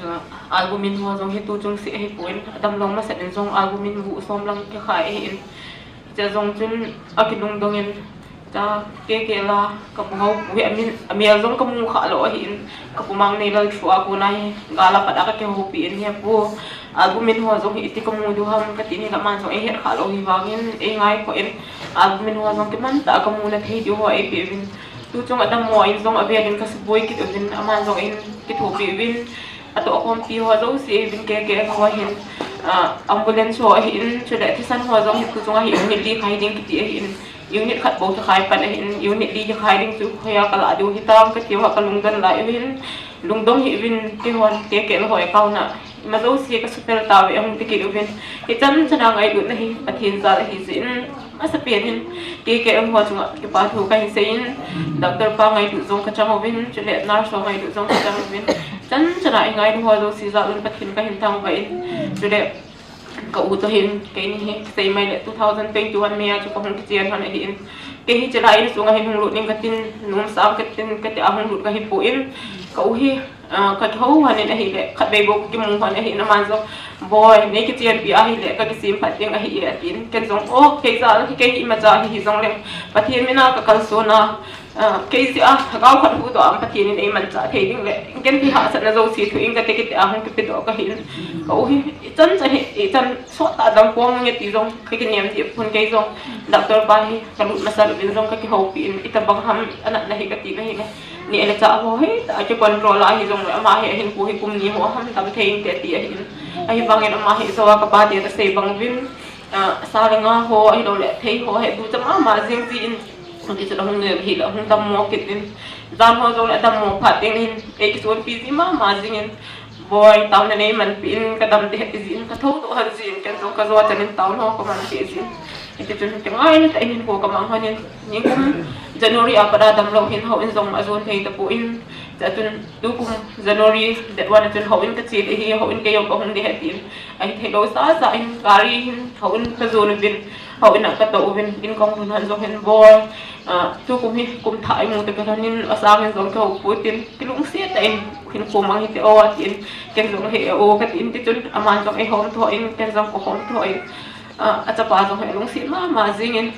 ah, albumin ho jong hi tuchung seh ahipoi, adam lou masat in jong albumin bu som lang kikhai ahin, Hiche jong chun akilungdong in, cha, kei kei la, ka pu hou pu hi amin, amel jong ka mu kha lou ahin, ka pu Mangneilalthu a kona hi, gal a pat a ka kihoupi in hi pu, albumin ho jong hi iti ka mu diu ham, ka ti ni la aman jong eihet kha lou hi vangin, eingaikhoh in, albumin ho jong kiman tah a ka mu na thei diu ho eipe uvin. Tuchung a dammo in jong avel in ka suboi kit uvin, aman jong ein kithopi uvin, Atoh khompi ho jouse uvin kei kei ho hin, ah, ambulance ho ahin, chule thisan ho jong hi tuchung a hi unit li khai ding kiti ahin, unit khat bou kikhai pan ahin, unit li kikhai ding chu hoiya ka lah diu hitam kati uva ka lungdon lai uvin, lungdong hih uvin, keihon kei kei ho account a ima jouse ka supel tauve ahung ti kit uvin, hichan chan a ngailutna hi Pathen jal ahi jeh in, Masapen in, kei kei ho chunga kipa thu kahin sei in, doctor pa ngailut jong ka chang uvin, chule nurse ho ngailut jong ka chang uvin, chan chan a eingailu ho jouse jal un Pathen kahin thangvah in, chule ka u toh hin, keini hi, kisei mai le two thousand twenty-one May a chu kahung kichen lhon ahin, kei hi chule insung a hin hung lut ning katin, nomsa katin, kati a hung lut kahi poi, ka u hi, Ah, ka kihou lhon in ahile, khatvei bou ka kimu lhon ahin aman jong, Boi, nei kichenpi ahile, ka kisem phat ding ahi e, atin. Ken jong, o, kei jal hi, kei hi imacha hi, hijongleng, Pathen mina ka kalson a, ah, kei jeh a, lhagao khat huhdoh a, Pathen in eimanchah thei ding le, ken hi hahsatna jouse thu in kate kate a hung kipedoh kahin. Ka u hi, ichan chan hi, ichan sot tah dang pong nge ti jong, ka kinem deh pon kei jong, doctor pa hi, ka lut masa uvin jong ka kihoupi in, itobang ham, anatna hi kati na hile. Neh le chah ho hi, tah a kicontrol a hijongle ama hi ahin pu hi kum ni ho ham dam thei inte ti ahin. Ahivangin ama hi jou a ka pa te kasei bang uvin, ah, sa le nga ho ahilou le thei ho hi ducha mama jing jin. Hiti chun ahung nel hi le ahung dammo kit in. Jan ho jongle adammo phat ding in, ei kisonpi ji mama jing in. Boi, taona neimanpi in, ka dam ding ahi jin, ka thoudoh lhon jin, ken jong ka jo chan in taona ho ka manpi jin. Hiti chun, ka ngai ni tah in hinkho ka mang lhon in, nikum January a pat a damlou hin houin jong ajon thei tapon, chua chun tukum January date one a chun houin ka che ding ahi, houin kei jong ka hung ding ahi tin, ahithei lou sasa in gari hin houin ka jon uvin, Houin a katou uvin, in kahung lhun hon jong hin bol. Ah, tukum hi kum thah imu tah kalhon in, asang in jong kahou pui tin, kilungset tah in hinkho mang hite o atin, ken jong he o katin, tichun aman jong eihom tho in, ken jong kahom tho in. Ah, achapa jong hi alungset mama jing in,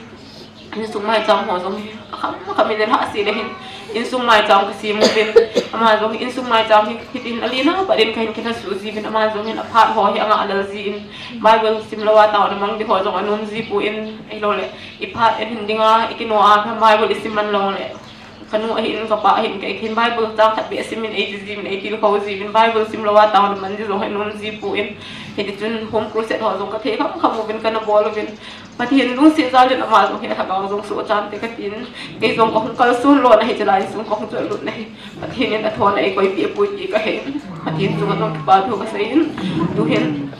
insung maicham ho jong hi akham kham in alhah seh le hin, insung maicham kasem uvin, ama jong hi insung maicham hi hitin alina pat in kahin kilhasuh jiuvin, ama jong hin aphat ho hi anga lal jin, Bible sim lou a taona mang ding ho jong anom ji poi, ahilou le iphat in hin dinga ikino a Bible isim man lou le, kanu ahin kapa ahin kei hin Bible chang khat beh sim in eiti jiuvin, eitilkhou jiuvin, Bible sim lou a taona man ding jong hi anom ji poi. Hitichun home crusade ho jong kathei kham kham uvin kana bol uvin, Pathen lungset jal in ama jong hi alhagao jong soh chante katin, kei jong kahung kalson lona hi, chulai insung kahung chotlut na hi Pathen in athona eikoipeh poi ti kahe. Pathen chunga jong kipa thu kasei in, tuhin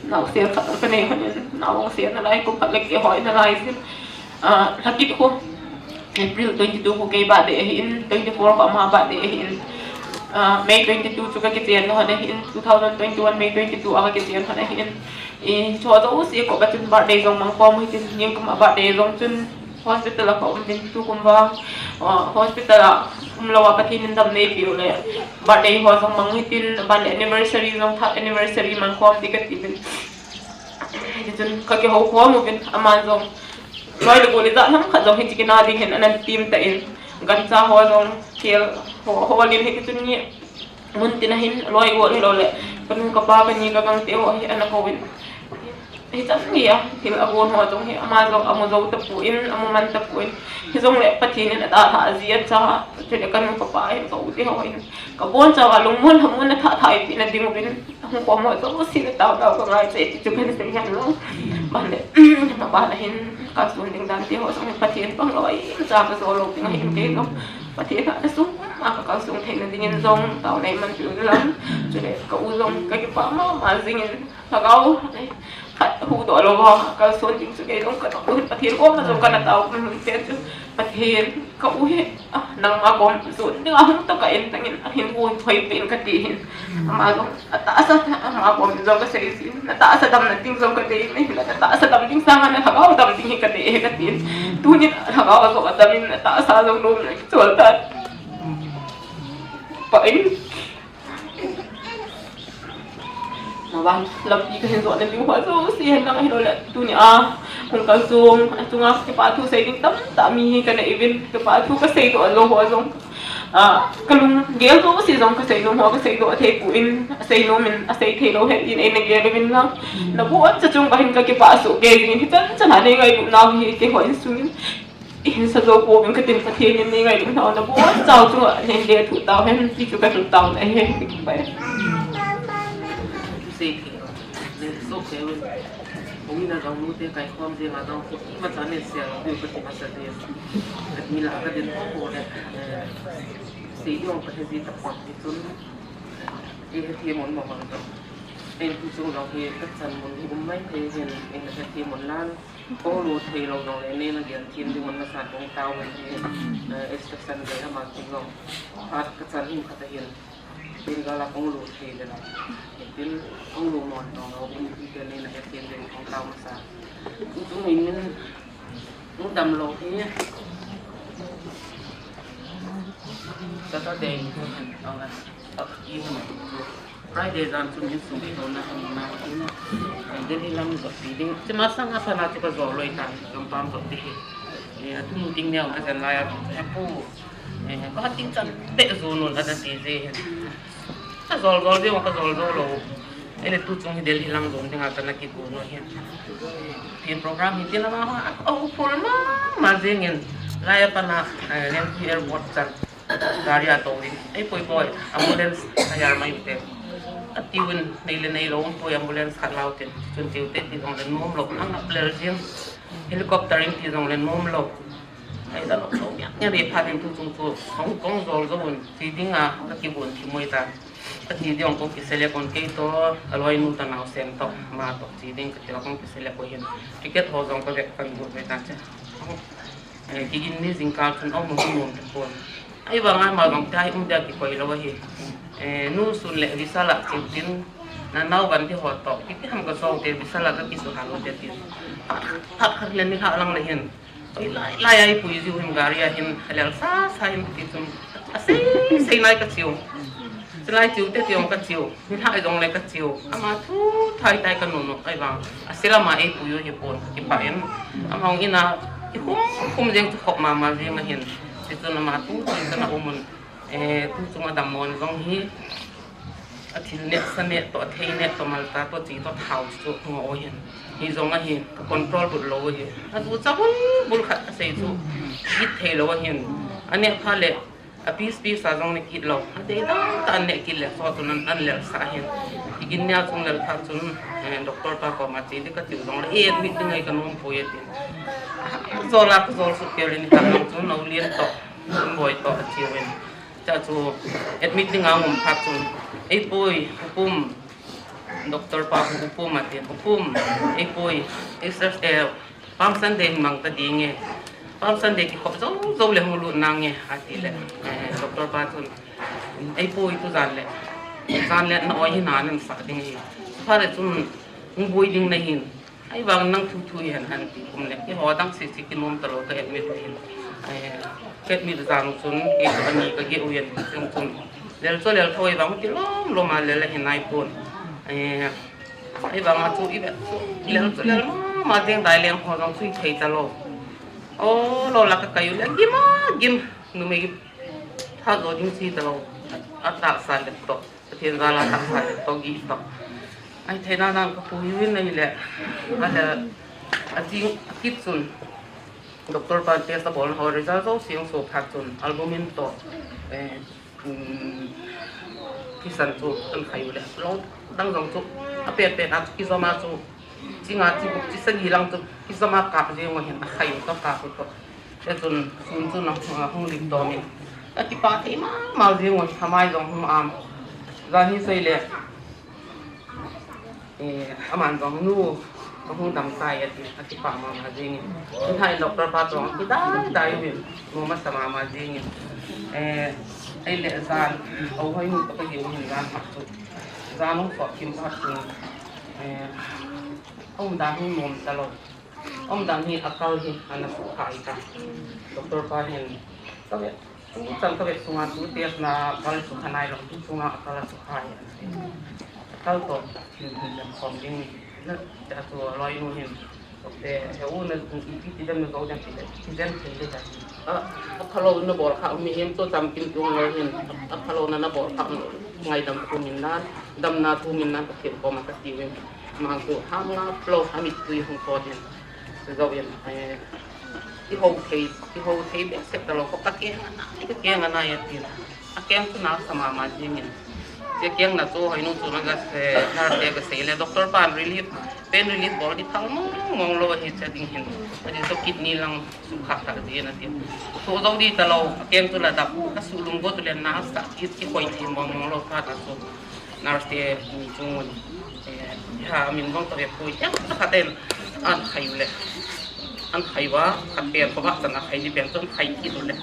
naosen khat jong kanei hon in, nao jong sen nalai, kum khat le keh hoi nalai jin. Ah, lhakit khu April twenty-two khu kei birthday ahin, twenty-four khu ama birthday ahin. Ah, May twenty-two chu kakichen hon ahin, two thousand twenty-one May twenty-two a kakichen hon ahin. Hiche ho jouse kop a chun birthday jong mang khom u hitin, nikum a birthday jong chun hospital a kaum uvin, tukum vang, ah, hospital a umlou a Pathen in damna eipeh u le birthday ho jong mang hitin, aban le anniversary jong, third anniversary mang khom ding kati uvin. Hitichun kakihou khom uvin, aman jong loi le gol ijat ham khat jong hiche kina ding hin ana tem tan, gancha ho jong khel ho, hol in, hitichun nge mun tina hin loi gol hilou le kanu kapa kani kagang te ho hi ana kouvin. Hichan geiya thil agon ho jong hi ama jong amu jou tapon, amu man tapon. Hijongle Pathen in atahsa ji acha, chule kanu kapa hin ka u te ho hin kabonchauva lungmon lhamon na thah thah ipeh na ding uvin, hung khom ho jouse na taona kangai e ti chu kahin sei hen lang. Aban le, aban a hin kalson ding dan te ho jong Pathen pang lou a imacha kajo lou ding ahin, kei jong Pathen a kasung a kakalson theina dingin jong taona iman peh un lang. Chule ka u jong kakipah mama jingin, lhagao khat huhdoh louva kalson ding chu kei jong katoh u hin Pathen koma jong kana tao pen chu, Pathen, ka u hi, ah, nangma kom jon dinga hung tokah in, nangin ahin hoi, hoipeh in kati hin. Ama jong atahsa, ama kom jong kasei jin, natahsa damna ding jong kadei in, natahsa dam ding sanga nalhagao dam ding hi kadei e katin. Tunin lhagao jong adam in, atahsa jong nomna kichol tan. Pa in Navan lampi kahin jotna ding ho jouse hen lang ahilou le, tunia hung kalsong achunga kipa thu sei ding tamtah mi hi kanei uvin, kipa thu kaseidoh lou ho jong, ah, kalunggel jouse jong kaseinom ho kaseidoh thei pon, aseinom in asei theilou hen tin eina gel uvin lang. Naboncha chunga hin kakipah soh kei jingin, hichan chan a nei ngailut nau hi keiho insungin ihin sa jou pouvin katin, Pathen in nei ngailut nau nabonchau chunga nei lethuh tauhen ti chu kahin taona ahi, kakipah e. Sei thei lou, nei soh kei uvin. Hung in a jong nute kaikhom dinga jong imacha nei sei lou diu kati masa e. Kati lah a kadin ho le, eh, sei ding kahe ji tapon, tichun, eh, hethem un mo hon to. Ei tu chung jong hi kachan mun hi um maithei hin, eina hethem un lang. Kahung lut thei lou jongle neina gel them ding un masa kahung tao uvin ahi, eh, instruction gei ama kin jong. Phat kachan him khat ahin. Tin gala kahung lut thei le la. Tin kahung lut mon jongle um ti te neina hethem ding kahung tao masa. Chung in min hung damlou hi. Saturday, Friday jan chun insung kihona hin na in, Delhi lam jot pi ding. Hiche masang a pat na chu kajol loi tan, kampam jot ding hi. Eh, atu nu ding neo na jan lai a, eh, pu, eh, kahat ding chan beh jo nun ana ti je hin. Kajol jol jeng, kajol jol lou. Ahile tu chung hi Delhi lang jon dinga kana kigon u hin. Tin program hi tin ama ho, a, a, u phul mama jengin. Lai a pat na, eh, Lengpui Airport chan. Gari a tou ding. Ei poi poi, ambulance a hire mai ute. Ati uvin, nei le nei lou um poi, ambulance khat lau tin. Chun tiu te ti jong le nom lou, a ngap lel jing. Helicopter in ti jong le nom lou. Ei da lou lou, nge, nge re phat in tu chung chu, kahung, kahung jol jou un, ti dinga, kakigon thim uvin tan. Kati ding kahung kiselect un kei toh, aloinu toh naosen toh, ama toh, ti ding kati la kahung kiselect u hin. Ticket ho jong kavek pan got uvin tan che. Eh, kigin ni jingkah chun aum hung nom tapon. Ahivanga ama jong tia hi um dia kikoi lou ahi. Eh, nu sun le visa la ching tin, Nanao van ti ho to, kiti ham ka so te, bisa la ka kisu halo te ti. Phat khat le ni ha lang le hin. Oi lai lai ai pui jiu hin gari a hin, halel sa sa hin ti chun. Asei, sei nai ka chiu. Silai chiu te ti ong ka chiu. Ni ha jong le ka chiu. Ama thu thai tai ka nunu ai vang. Asila ma ai pui u hi pon, ki pa em. Ama ong ina, ki khum khum jeng chu khop mama jeng a hin. Ti chun ama thu thai ka na umun. Eh, tu chung a dam mon jong hi. A thil net sa net to, a thei net to, malta to, chi to, thao chu ngo o hin. Hi jong a hi, ka control bul lo hi. A du cha bul bul khat a sei chu. It thei lo a hin. A net pha le, a piece piece a jong ne kit lo. A dei dang ta an ne kit le, so tu nan an lel sa hin. I gin nia chung lel pha chun, eh, doctor pa ko ma chi di ka tiu jong le, eh, admit ding ai ka nom po ye tin. Zol a ka zol su ke le ni ka jong chun, no lien to, boi to, a chi wen. Cha chu admit ding a ngom phat chun, "Ei pui, u pum, doctor pa hu u pum," a tin, "U pum, ei pui, exercise, eh, Palm Sunday mang ta ding e. Palm Sunday ki khop zo zo le hung lut nang e," a ti le, eh, doctor pa chun, "Ei pui, tu jan le, jan le na oi hi na nan sa ding e. Pha le chun, hung bui ding na hin." Ai vang nang thu thu hi han han ti kum le. Ki ho dang si si ki nom ta lo ka admit hin. Ai, ka admit jang chun, ki ani ka ge u yan chun chun. Lel cho lel thoi vang ti lom lom a lel hin ai pon. Ai, ai vang a chu i ve. Lel cho lel ma, ma ding dai leng ho jong chu i thei ta lo. O, lo la ka kai u le. Gim a, gim. Numei tha zo ding si ta lo. A ta sa le to. Pathen jal a taksa le to gi to. Ai, theina nan ka pu yu in nei le. A le, a jing kit chun. Doctor pan test a bol ho result zo siang so phat chun. Albumin to, eh, um, thisan chu an khai u le. Lo dang jong chu. A pet pet a chu ki zo ma chu. Chinga chi buk chi sagi lang chu. Ki zo ma kap jeng u hin a khai u to kap u to. Te chun, sun chun a, a hung lim dom in. A kipa thei ma ma jing un, a mai jong hung am. Jan hi sei le. Eh, aman jong nu, a hung dam tai a ti, a kipa ma ma jing in. Ni hai doctor pa jong, ki dai dai u in, mu ma sa ma ma jing in. Eh, ei le jan, au hoi nu ka pa gi u hin jan pa chu. Jan hung sot kim pa chu. Eh, um dan hung nom ta lo. Umdan hi a kal hi ana sukhai ta. Doctor pa hin, ka ve, tu chan ka ve sunga tu test na kal sukha nai lo, tu sunga a kal a sukhai. A kal to thil hin lam khom ding na, ta chu a loi nu hin. Te he u na ipi ti dem na zo dem ti le, ti dem thei le ta. A, a phalo na bol kha mi hin to cham kim tu lo hin. A phalo na na bol kha ngaidam thu min na, damna thu min na ka thil ko ma ka ti ve. Mang chu ham nga lo, ha mittui hung thot in. Chu zo in, eh, i ho thei, i ho thei behseh ta lo, ko ka keng ana, i ka keng ana ya ti. A keng chu na sa ma ma jing in. Che keng na chu hoi nu chu na ga se, na te ga sei le, doctor pan relief, pain relief bol di thal mong mong lo hi che ding hin. A di to kidney lang sukha ta di na ti. Chu zo di ta lo, a keng chu la dap, ka su lung go tu le na sa, i, i hoi thei mong mong lo pa ta chu. Nurse te ni chung un. Eh, ha, min bang to ve pui. Ya, ta kha ten an khai u le. An khai u a, khat pen ko ba tan a khai di pen chun khai kit u le.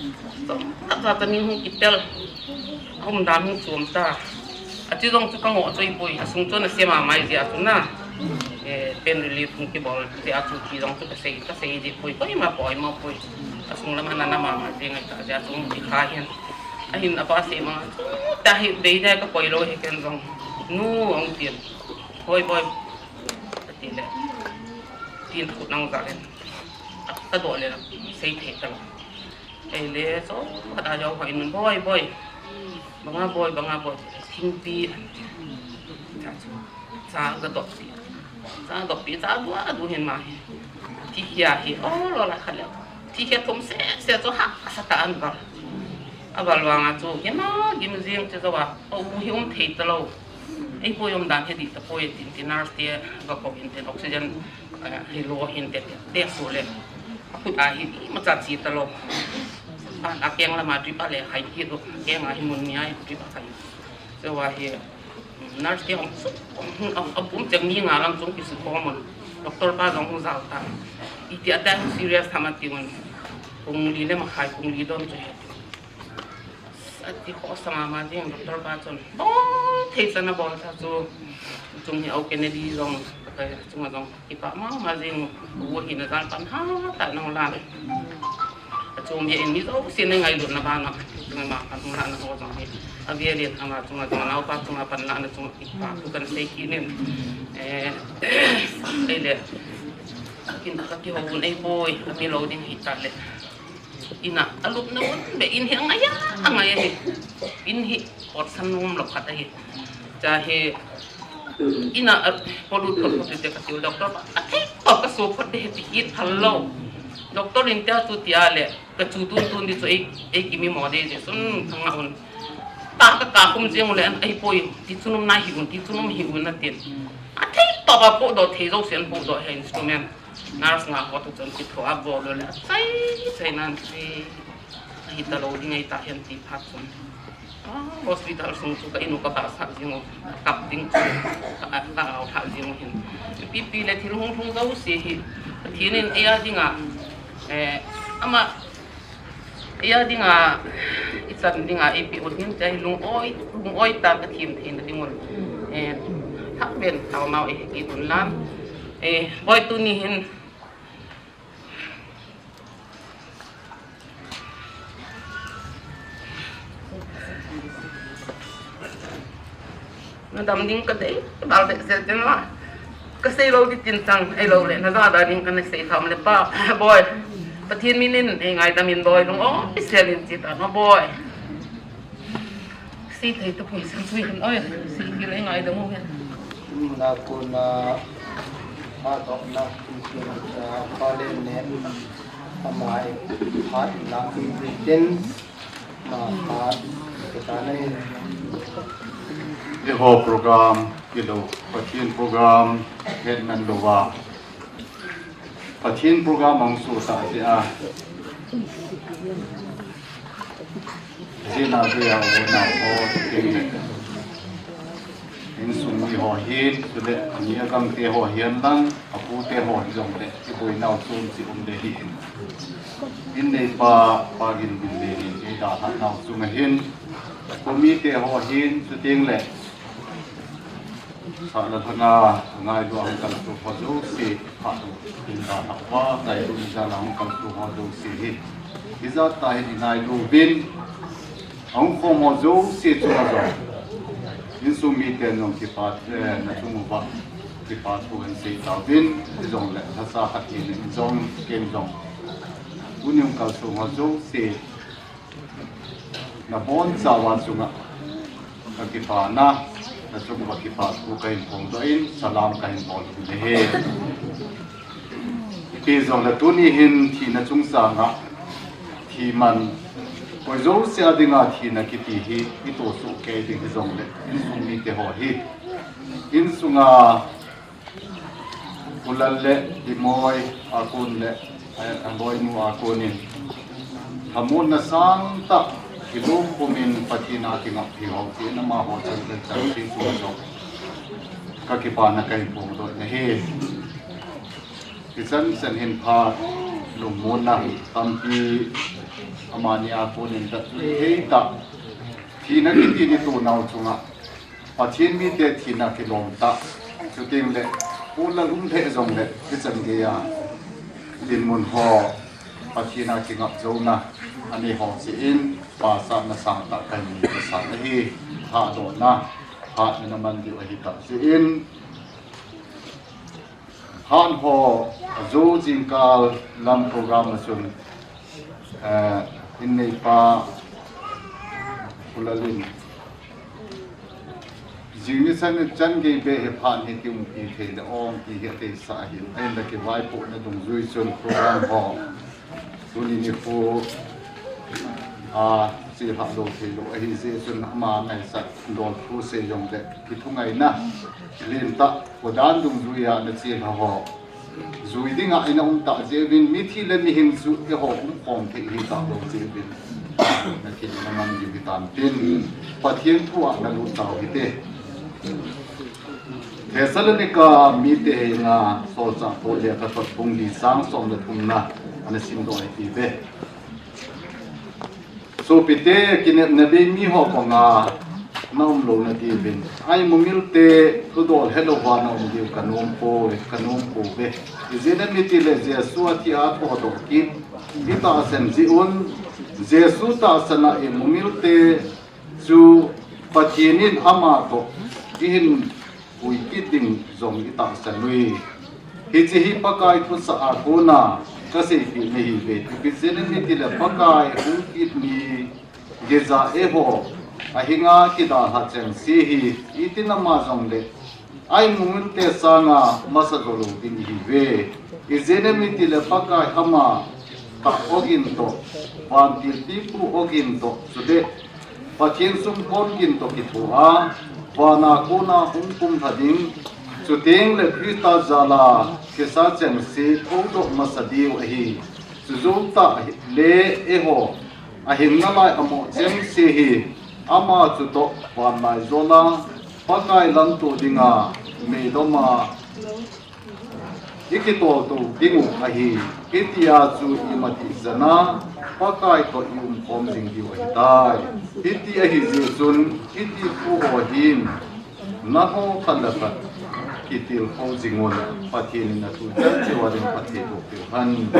To, ta ta ta ni hung kitel. Hung dan hung chom ta. A chi jong chu ka ngo choi pui. A sung chun a sema mai jia chu na. Eh, pain relief hung kibol. Jia chu chi jong chu ka sei, ka sei ji pui. Koi ma poi ma pui. A sung lam ana na ma ma ji ngai ta jia chu hung ki kha hin. Ahin apa se ma, ta hi bei dai ka poi lo hi ken jong. Nu ong tin. Hoi boi. Ka ti le. Tin khu nang za len. Ka do le la. Sei thei ta lo. Ei le so ka da jo hoi nun boi boi. Banga boi, banga boi. Thingpi. Cha chu. Cha ka do pi. Cha do pi, cha du a du hin ma hi. Thi hia hi. O lo la kha le. Thi hia thum se se chu ha sa ta an ba. A bal vang a chu, gim a, gim jing chu zo a, o, mu hi um thei ta lo. Ei poi um dan hi di ta poi tin, tin nurse te va ko hin tin oxygen, eh, hi lo hin te, te, te su le. A khut a hi, i ma cha chi ta lo. A, a keng lama drip a le, khai hi do, keng a hi mun mi a hi drip a khai. Zo a hi, nurse te hung su, hung, a, a bum cheng ni nga lang chung ki su ko mun. Doctor pa jong hung jao ta. I ti a ta serious tham a ti mun. Pung li le ma khai, pung li don chu he. Ati kho sa ma ma jing doctor pa chun. Bol thei sa na bol sa chu. Chung hi O Kennedy jong, ka chunga jong, kipa mama jing, u hi na jang pan ha, ta nong la. Ka chung hi in mi jong, sin na ngailutna bana, chung ma pan la na ho jong hi. A ve len ama chunga jong, nau pa chunga pan la na chunga kipa, tu kan sei kit in. Eh, ei le, kin ka kihou nei poi, a mi lo ding hi ta le. Ina, a lupna mun be in hi a ngai a, a ngai a hi. In hi, ot san num lo khat a hi. Cha hi, ina, a, polut pot pot te ka tiu doctor ba. A thei to ka so pot de hi ti it phal lo. Doctor in tia chu tia le, ka chu tun tun di chu ei, ei kimi mo de je sun ka nga un. Ta ka ka kum jeng le an ei poi, ti chu num na hi un, ti chu num hi un na tin. A thei to ba po do thei jo sen po do he instrument. Nurse nga ho tu chun kitho a bol le, chai, chai nan ti. Hi ta lo ding ai ta hian ti phat chun. Ah, hospital sung chu ka inu ka ba sa jing u, kap ding chu, ka, ka au tha jing u hin. Pi pi le thil hung hung zo si hi, Pathian in eia dinga, eh, ama, eia dinga, i chan dinga, i pi ut hin, chai lung oi, lung oi ta ka thim thei na ding un. Eh, thak ben, tau mau e, ki tun lam. Eh, boi tu ni hin, Na dam ding ka dei, bal dei se tin la. Ka sei lo di tin chang, ei lo le, na za da ding ka na sei tham le pa, boy. Pathian min in, ei ngai dam in boy, lung o, i sei lin chi ta ma boy. Si thei tu pun sang sui hin oi, si ki le ngai dam u hin. Na ko na, ma to na, ki ki na, pa le ne, ama e, pa na, ki ki tin, ma pa, ki ta ne. Eiho program, kilo, Pathian program, het nan lo va. Pathian program ang su ta si a. Zina zia ho na ho, insung mi ho hin, chule, ani a gamte ho hian lang, a pute ho hi jong le, i boinau chun chi um le hi. In nei pa, pa gin bin le ni, ei da ha nau chung a hin, ko mite ho hin, chuting le, Sahna thanga ngailu a hung kalsuh ho jouse, phat in da thak uva, ngailu in da la hung kalsuh ho jouse hi. Hijat ta hin i ngailu uvin, a hung khom ho jouse chunga jong. Insung miten jong kipa, eh, na chung uva, kipa thu hin sei tauvin, hijongle, lhasa khat in jong, ken jong. Tuni hung kalsuh ho jouse, Na bonchauva chunga ka kipana, na chunga kipa thu ka hin phongdoh in, salam ka hin bol in ahi. Ipi jongle tuni hin thina chungchanga, thi man, koi jouse a dinga thina kiti hi, i tosuh kei ding hijongle, insung mite ho hi. Insunga Pu Lal le Pi Moi a kon le, eh, a loinu a konin. Lhamonna sangtah, kilungpumin Pathen a kingap thei ho, tin amaho chan le chan thei chu jong. Ka kipana ka hin phongdoh in ahi. Hichan chan hin phat, lungmonna tampi amani a konin tat thei tah. Thina kiti ni tu nau chunga. Pathen mite thina kilom tah. Chuteng le, pu la lum lheh jongle, hichan geiya dinmun ho, Pathen a kingap jona, anei ho cheh in, pasatna sangtah ka hin nei pasat ahi, thahdohna, phatna na man diu ahi tah cheh in, Phat ho, ajo jingkal lam program a chun, eh, in neipa, Pu Lalin. Jing ni chan, chan gei beh hi phat hi kiumpi thei le ong ti hi adeisah ahin. Ahinla kivaipohna dungjui chun program ho. Tuni nikho, a, chelhah lou thei lou ahi jeh chun ama ngaisah dol thu sei jongle kithungaina lentah, kodan dungjuia na chelha ho jui dinga ina um tah jeh uvin, mithi le mihing chu eiho umkhom thei hi talou jeh uvin, na thil na man diu hitam tin, Pathen thu a na lut tau hite. Thessalonica mite henga Solchah Paul lekhathot bung li chang som le thumna ana simdoh ahi ti ve. Sopite, kinepna bei mi ho banga Na um lou na diuvin, a imumil te thudol helou va na um diu ka nom poi, ka nom pouve. Ijeh inem itile Jesu athi a thodoh kit itahsan jeh un, Jesu tahsan a imumil te chu Pathen in ama toh ihin pui kit ding jong itahsan uve. Hiche hi Pakai thusah a kona kaseipeh nahiuve. Ijeh inem itile Pakai hung kit ni geija eiho ahinga kidalha chengse hi iti nama jongle a imumil te sanga masa jo lou ding ihiuve. Ijeh inem itile Pakai ama tah ogin toh, vantil pipu ogin toh, chule Pathen sumkon gin toh kithoa, vana kona hung kumlha ding, chutengle Christa jala kisa chengse thoudoh masa diu ahi. Chujou tah le eiho ahinna lai amoh chengse hi ama chutoh vanlaijol a Pakai lamto dinga meidoma ikitoltou dingu ahi. Hitia chu ima tijat a Pakai toh iumkhom jing diu ahitai. Hiti ahijeh chun hiti thu ho hin nangho khat le khat kitilkhou jingun, Pathen in athu chan cheh uva ding phatthei boh peh hen.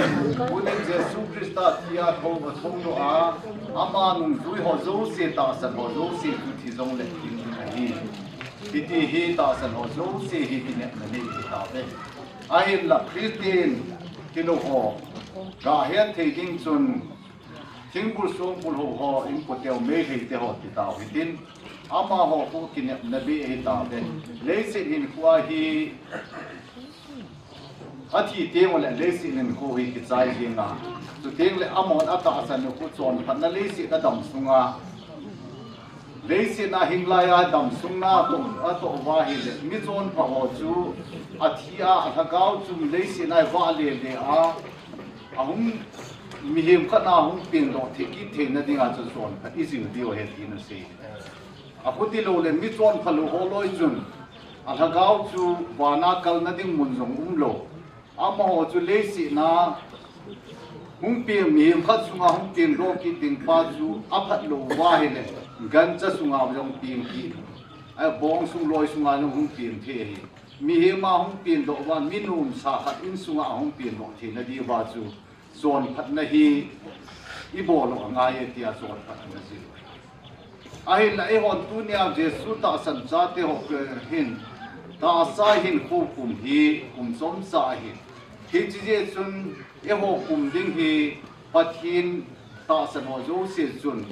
Tunin Jesu Christa thi a thou, athoudoh a, ama nungjui ho jouse, tahsan ho jouse chu thi jongle hing ding ahi. Hiti hi tahsan ho jouse hi kinepna nei ahitauve. Ahinla Christian tilou ho gahet thei ding chun thingbul songbul hou ho, inkote ho, Meitei te ho ti tau hitin, amaho khu kinepna bei ahitauve. Leiset hinkhoa hi athi teng uleh leiset hinkho hi kichai jeng a, chutengle amahon atahsan u khu chonphatna leiset adam sunga, leiset a hinglai a adam sunga atoh, atoh uva ahile, michonpha ho chu athi a, alhagao chu leiset a vahle le a, ahung, mihem khat na hung pengdoh thei kit theina dinga chu chonphat ijil diu ahi tin asei. Akhuti loule michonpha lou ho loi chun alhagao chu vana kalna ding mun jong umlou. Amaho chu leiset a hung peng, mihem khat sunga hung pengdoh kit ding pa chu aphat lou uva ahile, gancha sunga jong peng kit, abong sung loi sunga jong hung peng thei ahi. Mihem a hung pengdoh uva, mi nomsa khat insunga ahung pengdoh theina diuva chu chonphatna hi ibol u angai e tia chonphatna jil. Ahinla eihon tunia Jesu tahsan chate ho hin, tahsa hinkho kum hi kum chomcha ahi. Hiche jeh chun eiho kum ding hi Pathen tahsan ho jouse chun,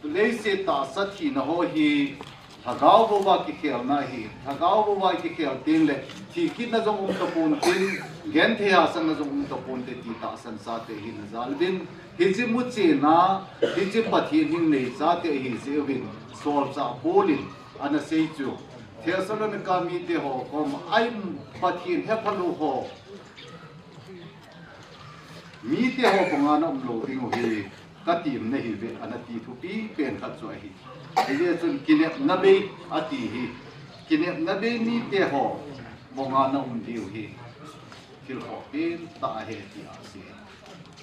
leiset tahsa thina ho hi lhagao bouva kikhelna ahi. Lhagao bouva kikhel tengle thi kitna jong um taponte, genthei hahsatna jong um taponte ti tahsan chate hi ana jal uvin. Hiche muchen a, hiche Pathen hing nei chate ahijeh uvin solchah Paul in ana sei chu, Thessalonica mite ho koma, a Pathen hephalou ho, mite ho banga na um lou dingu hi katem nahiuve, ana ti thupi pen khat chu ahi. Hijeh chun kinepna bei ati hi, kinepna bei mite ho banga na um diu hi thil khoh pentah ahi tia asei.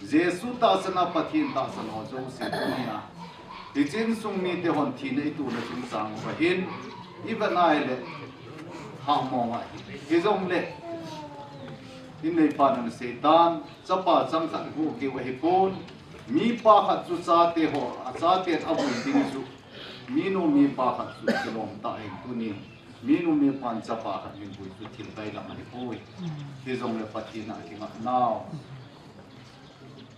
Jesu tahsan a Pathen tahsan ho jouse tunia hiche insung mite hon thina itohna chungchang uva hin, ivet nai le, hamong ahi. Hijongle inneipan ana seitan, chapa changkhat hu keu ahipon, mipa khat chu chate ho, achaten avui ding chu, minu mipa khat chu kilom tah in tunin, minu mipan chapa khat min vui chu thil bailam ahipoi. Hijongle Pathen a kingapnau,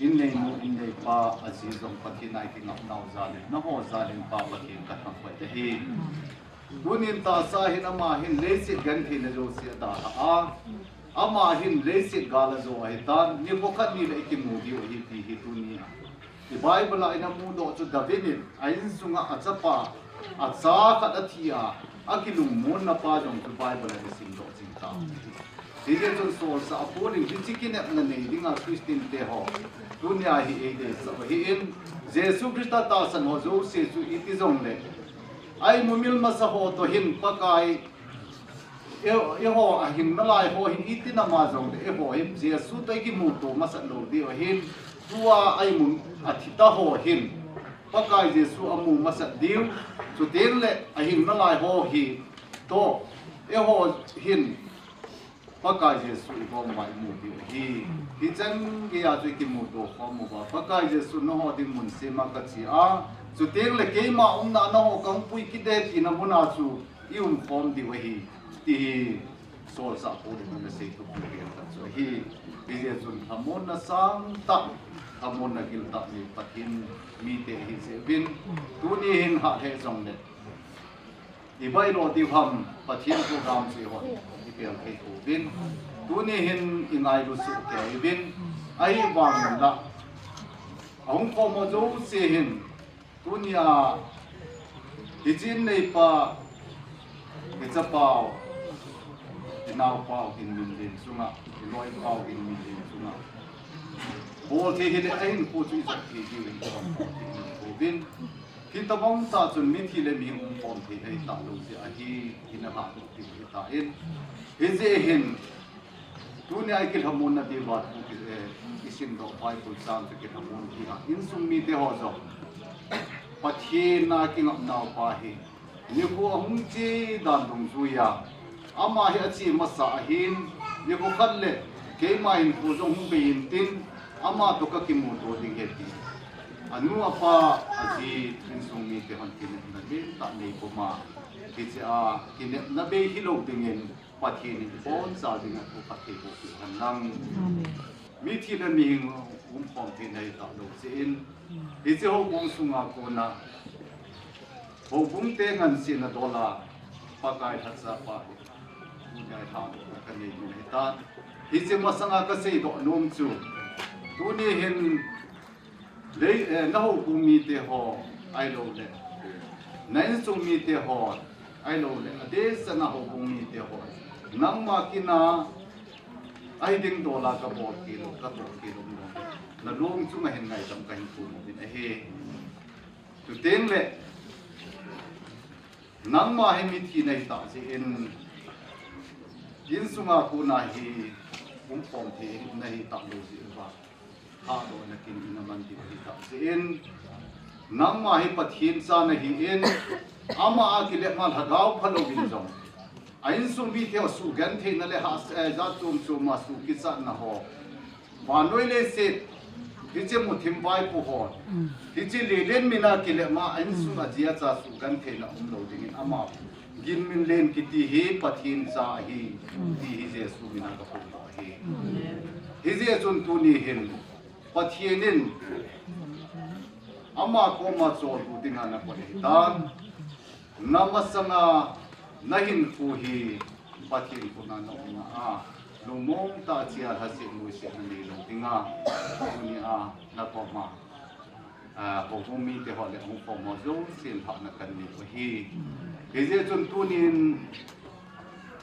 inneinu inneipa aji jong Pathen a kingapnau jalin, nangho jalin Pa Pathen kathangvah e. Tunin tahsa hin ama hin leiset gentheina jouse adalhah a, ama hin leiset gal ajo ahitan, nikho khat nile ikimu diu ahi ti hi tunia i Bible a ina mudoh chu David in a insunga achapa, acha khat athi a, akilungmonna pa jong chu Bible a isimdoh jing tau. Hijeh chun solchah Paul in hiche kinepna nei dinga Christian te ho tunia hi eideisah u ahin, Jesu Christa tahsan ho jouse chu iti jongle, a imumil masa ho toh hin Pakai, eiho ahinna lai ho hin iti nama jongle eiho hin Jesu toh ikimuto masat lou diu ahin, tua a imu, athita ho hin Pakai Jesu amu masat diu, chuteng le ahin nalai ho hi, to, eiho hin Pakai Jesu igom uva imu diu ahi. Hichan geiya chu ikimuto khom uva, Pakai Jesu nangho ding mun sema kache a, chuteng le keima umna nangho kahung pui kit e tina muna chu ium khom diu ahi, ti hi Solchah Paul in ana seito pen khat chu ahi. Hijeh chun lhamonna sangtah, lhamonna giltah nei Pathen mite ihi jeh uvin, tuni hin hah lheh jongle ibailo diu ham, Pathen program chu ihon ipel thei pouvin, tuni hin ingailu soh kei uvin, ahivangin la ahung khom ho jouse hin, tunia hiche in neipa, ichapau, inaopau hin min len chunga, iloipau hin min len chunga bol thei hile ahinkho chu ijot thei diuvin, uvin, hitobang tah chun mithi le mihing umkhom thei ahitah lou jeh ahi, ina lhahdoh diu ahitan, hijeh hin tunia ikilhamonna diuva thu ki, eh, isimdoh Bible chang chu kilhamon thei a, insung mite ho jong Pathen a kingapnaupa hi nikho ahung che dan dungjuiya, ama hi ache masa ahin, nikho khat le keima hinkho jong hung bei intin, ama toh kakimuto ding ahi ti, anu apa aji insung mite hon kinepna lentah nei puma, hichea kinepna bei hilou dingin Pathen in iboncha dinga thu phatthei boh peh hen lang. Mithi le mihing umkhom theina ahitah lou jeh in, hiche houbung sunga kona houbung te ngansetna dola Pakai lhacha pa hi tunia lhadohna kanei ding ahitan, hiche masanga kaseidoh nom chu, tuni hin lei, eh, nahoubung mite ho ahiloule na insung mite ho ahiloule adehset a houbung mite ho, nangma kin a ahi ding dola kabol khel u, kabol khel u, nalung chunga hin ngaidam kahin pum uvin ahi. Chuteng le nangma hi mithi nahitah jeh in, insunga kona hi umkhom thei nahitah lou jeh uva, lhadohna kin ina man diu ahitah jeh in, nangma hi Pathen cha nahin, ama a kile ma lhagao phalouvin jong a insung mite ho suhgentheina le hahsa, eh, jat chom choma suh kichatna ho, vannoi leiset, hiche muthim vaipo ho, hiche lelen min a kile ma a insung aji acha suhgentheina umlou dingin ama ginmin len kiti hi Pathen cha ahi, ti hi Jesu min a kaphongdoh ahi. Hijeh chun tuni hin Pathen in ama koma choldo dinga nakoi ahitan, namasanga nahinkho hi Pathen khut a naumna a lungmong tah chea lhaset nuisetna neilou dinga, tunia nakoma, ah, houbung mite ho le hung khom ho jousen lhahna kanei u ahi. Hijeh chun tunin,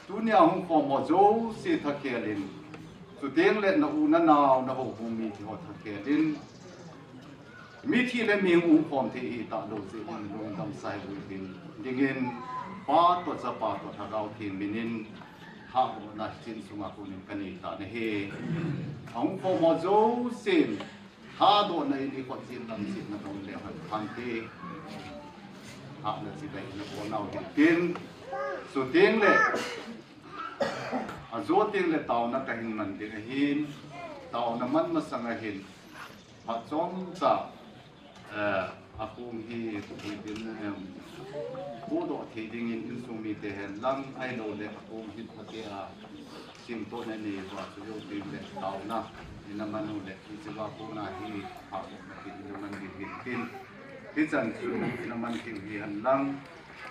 tunia hung khom ho jouse thakhel in, chuteng le na u na nao na houbung mite ho thakhel in, mithi le mihing umkhom thei ahitah lou jeh in lungdam sahih uvin, dingin Pa toh Chapa toh Lhagao Theng min in lhadohna hiche insunga konin kanei tan ahi. Ahung khom ho jousen lhadohna in ikhut jin lam jin nadong leu hen phante, lhahna chibai nabol nau hitin, chuteng le ajo teng le taona kahin man ding ahin, taona man masanga hin phat chomcha, eh, akong hi, hi din, em, pohdoh thei dingin insung mite hen lang ahiloule akong hi phatea simtohna nei uva chu jou teng le taona ina man u le, hichea kona hi phatdohna kin ina man ding hitin, hichan chu ina man thei u hihen lang,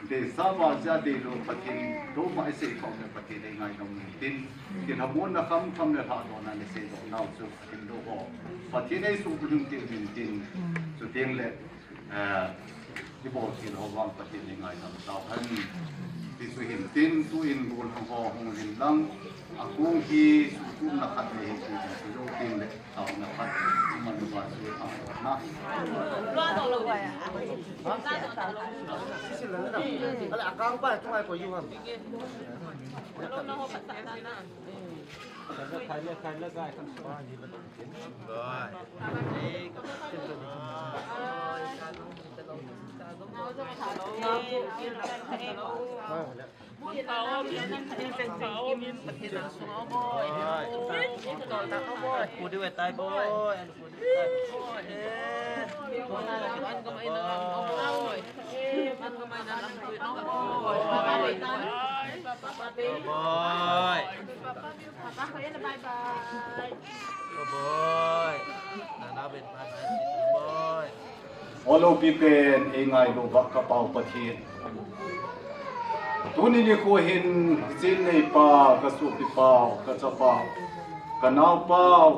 deisah vahjeh a deilou Pathen, douma isei khom le Pathen eingaidam u hitin, kilhamonna khamkham le lhadohna iseidoh nau chu Pathen lou ho, Pathen eisuhbulhing teu hitin, chuteng le, eh, ibolkhel ho vang Pathen eingaidam tauhen. Ti chu hin tin, tuin gollhang ho hung lhin lang, akong hi suhtumna khat nei hi ti chu jou tin le, taona khat, iman uva chu a na. Olopi pen eingailu ba ka Pa-u Pathen. Tuni nikho hin hiche neipa, ka sopipa-u, ka chapa-u, ka naopa-u,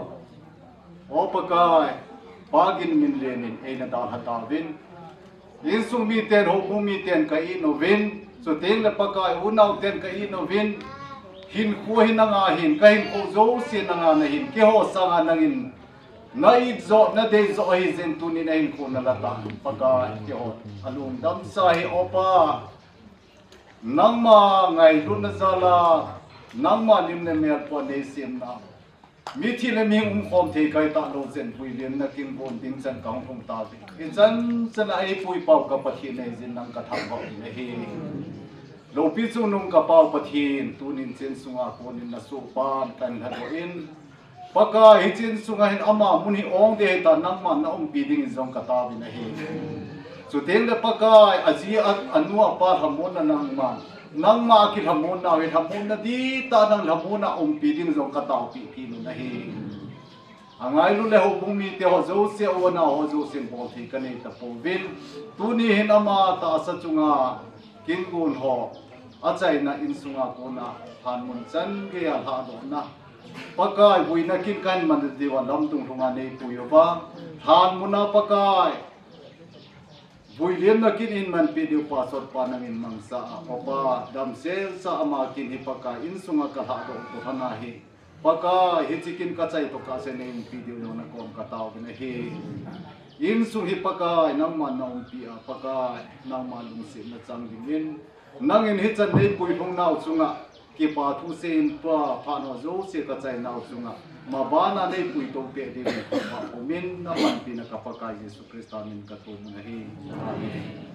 O Pakai, Pa Ginminlen in eina dalha tauvin. Insung miten, houbung miten ka it uvin, chuteng le Pakai unau ten ka it uvin, hinkho hi nanga ahin, ka hinkho jouse nanga nahin, keiho sanga nangin na it jo, na dei jo ahi jeh in tunin ahinkho na la tan, Pakai, keiho alungdam sa hi O Pa. Nangma ngailutna jal a, nangma lim le mel pon nei semna. Mithi le mihing umkhom thei kahi talou jeh in vuilemna kin gon ding chan kahung lhung tauve. Hichan chan a eipui Pa-u ka Pathen ahi jeh in nang ka thangvah in ahi. Loupi chungnung ka Pa-u Pathen, tunin hiche insunga konin na sohpan kahin lhadoh in. Pakai, hiche insunga hin ama mun hi ong ding ahitan, nangman na umpi dingin jong ka taovin ahi. Chuteng le Pakai, aji a, anu apa lhamonna nangman, nangma akilhamonnau hi lhamonna dihtah nang lhamonna umpi ding jong ka taopeh peh un ahi. Angailu le houbung mite ho jouse, u nao ho jousen bolthei ka nei tapouvin. Tuni hin ama tahsa chunga kin gon ho achaina insunga kona lhanmun chan geiya lhadohna, Pakai, vuina kin kahin man diuva lamdung lhunga neipui uva, lhanmun a Pakai, vuilemna kin eihin manpeh diu Pastor pa nangin mangcha a, O Pa, damsel sa ama kin hi Pakai insunga ka lhadoh u toh lhana hi. Pakai, hiche kin ka chai toh kahsen nei umpi diu jong na kom ka taovin ahi. Insung hi Pakai, nangman na umpi a, Pakai, nangma lungsetna chang dingin, nangin hichan neipui lhung nau chunga kipa thu seiyin tua phat ho jouse ka chai nau chunga mabana neipui tou peh dingin thangvah pumin na panpina ka Pakai Jesu Christa min ka thum un ahi. Amen.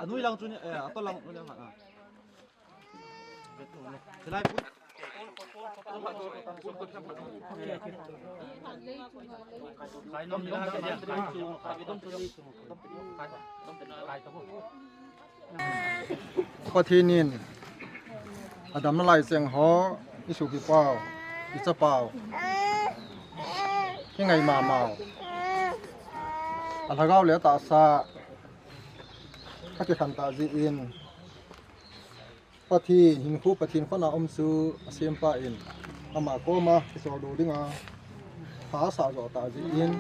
Anui lang chu ni, eh, ato lang nu le ma. Pathen in adam nalai cheng ho, i sopi pau, i chapau, i ngai mamau, a lhagao le tahsa a kikhen tah jeh in, Pathen hinkho, Pathen khut a um chu a sempa in ama koma kichol doh dinga tha asah joh tah jeh in,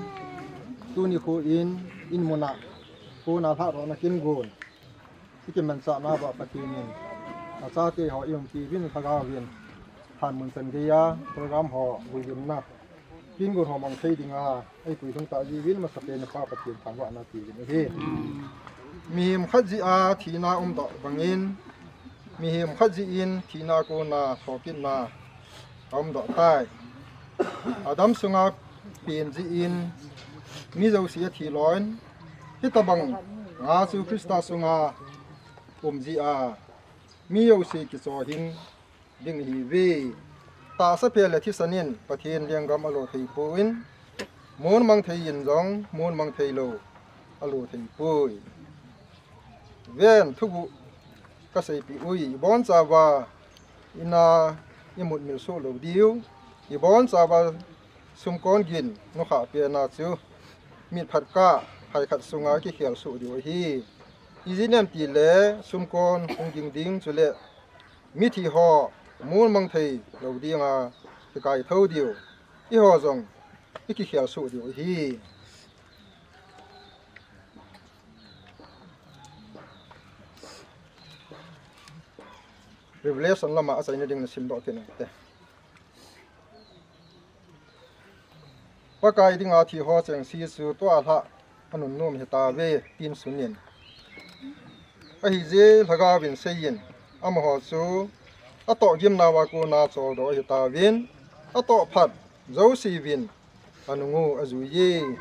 tuni kho in, in mun a kona lhahdohna kin gon i kimanchah nauva Pathen in a chate ho i umpi uvin, lhagao vin, lhan mun chan geiya program ho vui vin na. Kin gon ho mang thei dinga ei pui lhung tah jeh uvin, masapen in Pa Pathen thangvahna ti uvin ahi. Mihem khat jeh a thina um tah bangin, mihem khat jeh in thina kona thokitna a um doh tai. Adam sunga pen jeh in mi jouse a thi lon, hitabang a chu Christa sunga um jeh a mi jouse kichohing ding ihiuve. Tahsa phe le thisan in Pathen lenggam alo thei poi, mun mang thei in jong mun mang thei lou alo thei poi. Ven, thuguh kaseipeh uve, ibon chauva in a imut mil soh lou diu, ibon chauva sumkon gin nukhah pen a chu mitphat kah hai khat sunga kikhel soh diu ahi. Ijeh inem itile sumkon hung ging ding, chule mithi ho mun mang thei lou dinga kikai tho diu, eiho jong i kikhel soh diu ahi. Revelation lama achaina ding nasim doh kit ute. Pakai dinga thi ho chengse chu tua lhah anunnom hitauve, tin sun in. Ahijeh in lhagao vin asei in, amaho chu atoh gimnauva kona choldo ahitauvin, atoh phat jouse uvin anung u ajui e,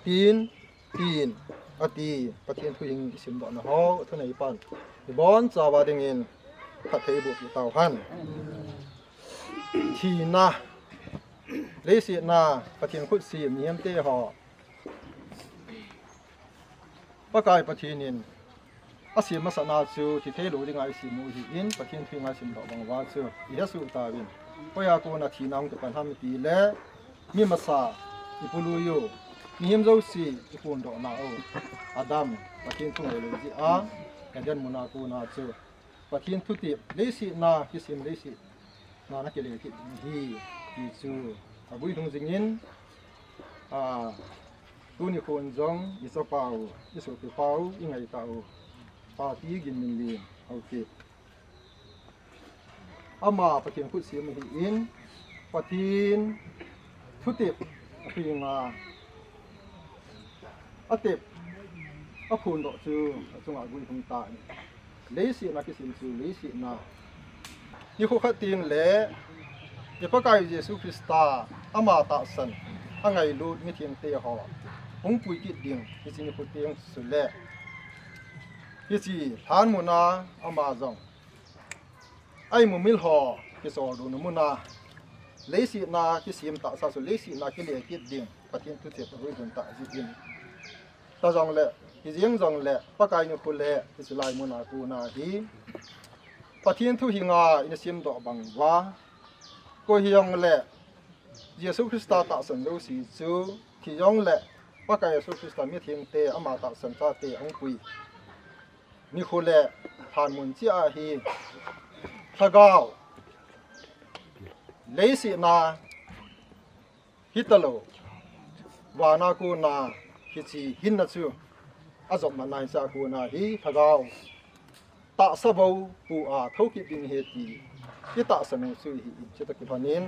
tin, tin ati. Pathen thu hing i simdoh na ho, thunei pan ibon chauva dingin phatthei boh peh tauhen. Thina, leiset a Pathen khut sem mihem te ho, Pakai Pathen in asem masat na chu thi thei lou dinga i sim u ahin, Pathen thu i ngaisem doh bang uva chu i hesoh tauvin. Hoiya kona thina hung kipan ham itile, mi masa i pu lui u, mihem jouse i phondoh nau Adam, Pathen thu ngailu jeh a Eden mun a kona chu Pathen thutep, leiset a kisem leiset a ana kile kit ding ahi, ti chu avui lhung jingin, a, tuni khon jong i chapau, i sopipau, i ngaitau Pati Ginminlien Haokip, ama Pathen khut sem ahin, Pathen thutep apheng a, atep, aphondoh chu achunga guilhung tan. Leiset a kisem chu leiset a, nikho khat teng le i Pakai Jesu Christa ama tahsan angailut mithengte ho hung pui kit ding, hiche nikho teng chule hiche lhan mun a ama jong a imumil ho kicholdo na mun a, leiset a kisem tahsa chu leiset a kile kit ding, Pathen thutep aguilhung tah jeh in. Tajongle, hijeng jongle, Pakai nikho le hiche lai mun a kona hi Pathen thu hinga i na simdoh bang uva, koi hijongle Jesu Christa tahsan jouse chu, thi jongle Pakai Jesu Christa mithengte ama tahsan chate ahung pui nikho le lhan mun cheh a hi lhagao, leiset a hitalou, van a kona hiche hinna chu ajop mat nai cheh a kona hi lhagao tahsa bou pu a thou kit ding ahi ti kitahsan u chu hi in, chuta kilhonin,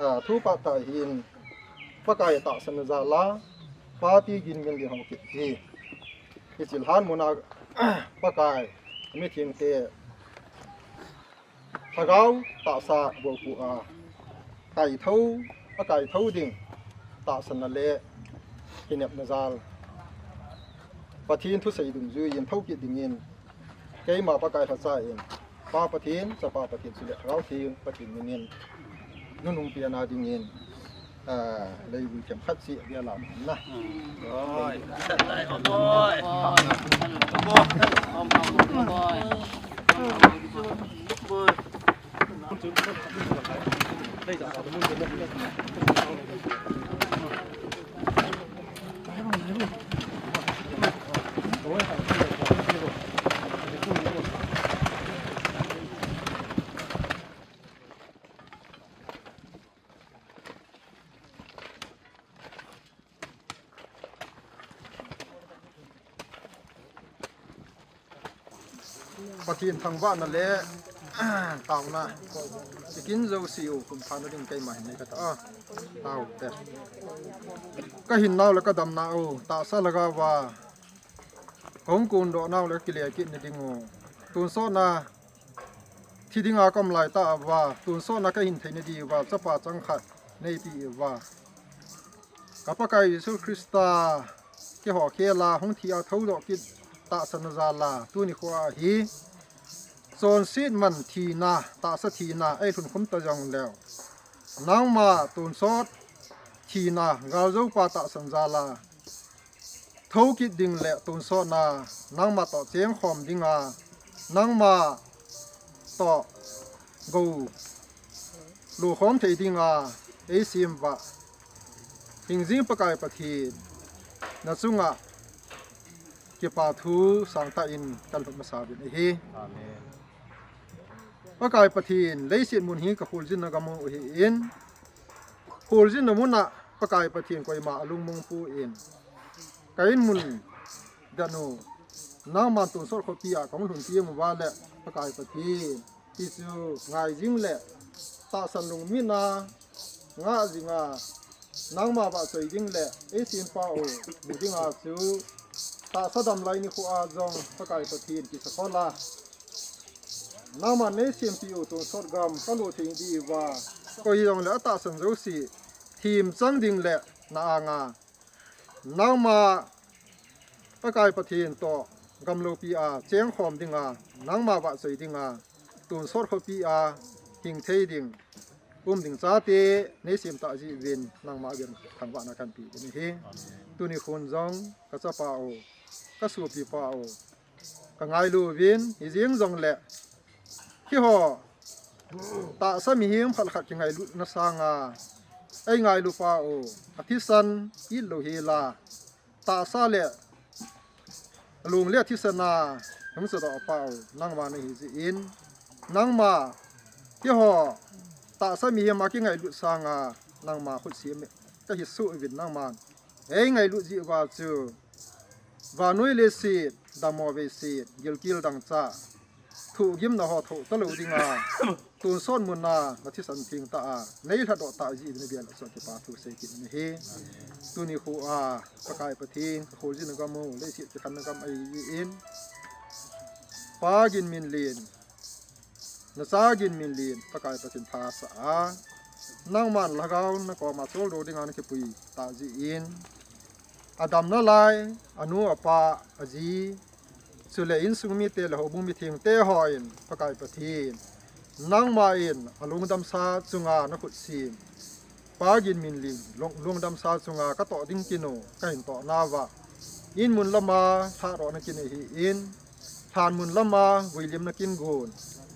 a, thu pha tah hi in, Pakai tahsan jal a, Pa, Ti, Gin, Min, Lien hung kit hi. Hiche lhan mun a, Pakai, mithengte, Lhagao tahsa bou pu a, kaitho, a kaitho ding, tahsanna le kinepna jal, Pathen thusei dungjuiyin thokit dingin, keima Pakai lhacha in, Pa Pathen, Chapa Pathen chule Lhagao Theng Pathen minin, nunung pena dingin, a, leivui themkhat si abia lam na. Pathen thangvahna le taona, ikin jouse u khum thana ding keima hin nei kata a. Taute. Ka hinnau le ka damnau, tahsa lhagao va hung kondoh nau le kile kit na ding u, tonsot na thi dinga ka um lai tah uva, tonsot na ka hin theina diuva, Chapa changkhat nei pi uva. Ka Pakai Jesu Christa keiho khel a hung thi a thoudoh kit tahsan jal a, tuni khoa hi chonset man thina, tahsa thina, ei lhun khum ta jong leu, nangma tonsot thina, galjoupa tahsan jal a, thokit ding le tonsot na, nangma toh chengkhom dinga, nangma toh gou lukhom thei dinga, ei sem uva, hingjing Pakai Pathen, na chunga kipa thu sangtah in ka lhut masa uvin ahi. Amen. Pakai Pathen, leiset mun hi ka kholjinna gam u ahi in, kholjinna mun a Pakai Pathen koima alungmong poi in, ka in mun dan u, nangman tonsot khopi a ka hung lhun teng uva le, Pakai Pathen, hichu ngai jing le, tahsan lungmin a, ngah jing a, nangma vahchoi ding le, ei sem pa u mu ding a chu, tahsa damlai nikho a jong Pakai Pathen kisa khol a, nangman nei sempi u tonsot gam ka lut thei diuva, koi jong le atahsan jouse themchang ding le na anga, nangma Pakai Pathen toh gamlopi a chengkhom dinga, nangma vahchoi dinga, tonsot khopi a hing thei ding, um ding chate nei sem tah jeh uvin, nangma a gen thangvahna kan pe uvin ahi. Tuni khun jong ka chapa u, ka sopi pa u, ka ngailu uvin, hijeng jong le, keiho tahsa mihem phalkhat kingailutna sanga, ei ngailu pa u, athisan it lou hel a, tahsa le alung le athisan a hung chadoh pa u, nangma nahi jeh in, nangma keiho tahsa mihem a kingailut sanga, nangma khut sem ka hi soh uvin, nangman ei ngailut jeh uva chu, vannoi leiset, dammo veiset, gilkel dangchah, thohgimna ho thoh talou dinga, tonsot mun a na thisan theng tah a nei lhadoh tah jeh uvin abia le chun kipa thu sei kit in ahi. Tuni khoa Pakai Pathen, ka kholjinna gam u, leiset kikhenna gam ahi jeh in, Pa Ginminlien, na cha Ginminlien, Pakai Pathen phasah a, nangman lhagao na koma choldo dinga na kipui tah jeh in, adamna lai, anu apa, aji, chule insung mite le houbung mithengte hon, Pakai Pathen, nangma in alungdamsa chunga na khut sem, Pa Ginminlien lung, lungdamsa chunga ka toh ding kin u, ka hin toh nauva, in mun lama lhadohna kin ahi in, lhan mun lama vuilimna kin gon,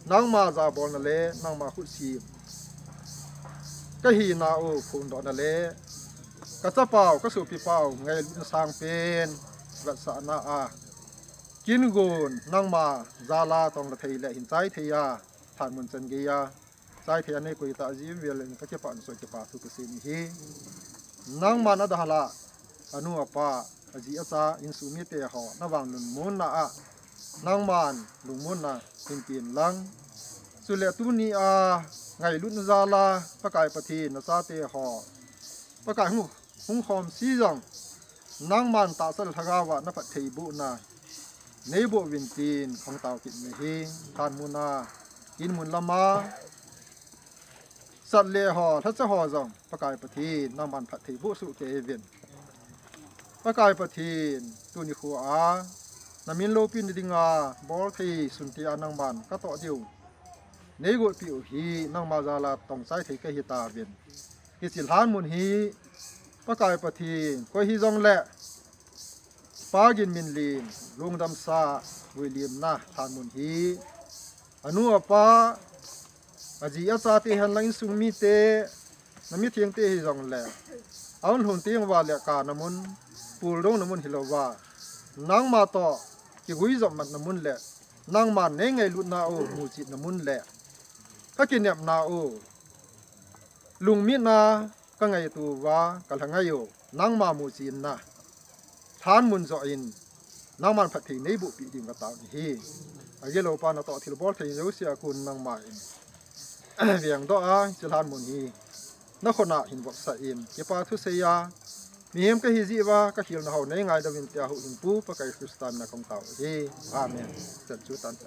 nangma jabolna le nangma khut sem ka hina u phondohna le ka chapau, ka sopipau ngailutna sangpen vetsahna a kin gon, nangma jal a tong la thei le hin chai thei a, lhan mun chan gei a chai thei a nei koi tah jeh in vel in ka kipah in, choi kipa thu ka sei in ahi. Nangman adalhah a, anu apa, aji acha, insung mite ho na vang lungmonna a, nangman lungmonna hin pen lang, Chule tuni a ngailutna jal a Pakai Pathen nachate ho, Pakai hung, hung khom si jong, nangman tahsa le lhagao a naphattheibohna neiboh uvin tin khong tao kit nahi. Lhanmun a, inmun lam a, sat le ho, lhacha ho jong Pakai Pathen nangman phattheiboh soh kei uvin. Pakai Pathen, tuni khu a namin loupina dinga bolthei sunte a nangman katoh diu neigoipeh u hi nangma jal a tongchai thei kahi tauvin. Hiche lhanmun hi Pakai Pathen, koi hijongle Pa Ginminlin lungdamsa vuilimna lhanmun hi, anu apa, aji achate henlang insung mite, namithengte hijongle, aun lhun teng uva le kana mun, puldona mun hilouva, nangma toh kiguijopmatna mun le nangman neingailutna u muchetna mun le kakinepna u lungmitna kangaito uva kalhangai u nangma muchetna lhanmun joh in nangman phatthei neibohpeh ding katao nahi. Agilou pa natoh thilbol thei jouse a kon nangman vengdoh a hiche lhanmun hi nakhut a hin vopsah in, kipa thusei a, mihem kahi jeh uva kakhelna ho neingaidam uvin tia huhhingpu Pakai Christa min a kong tao ahi. Amen. Chan chu tan ta.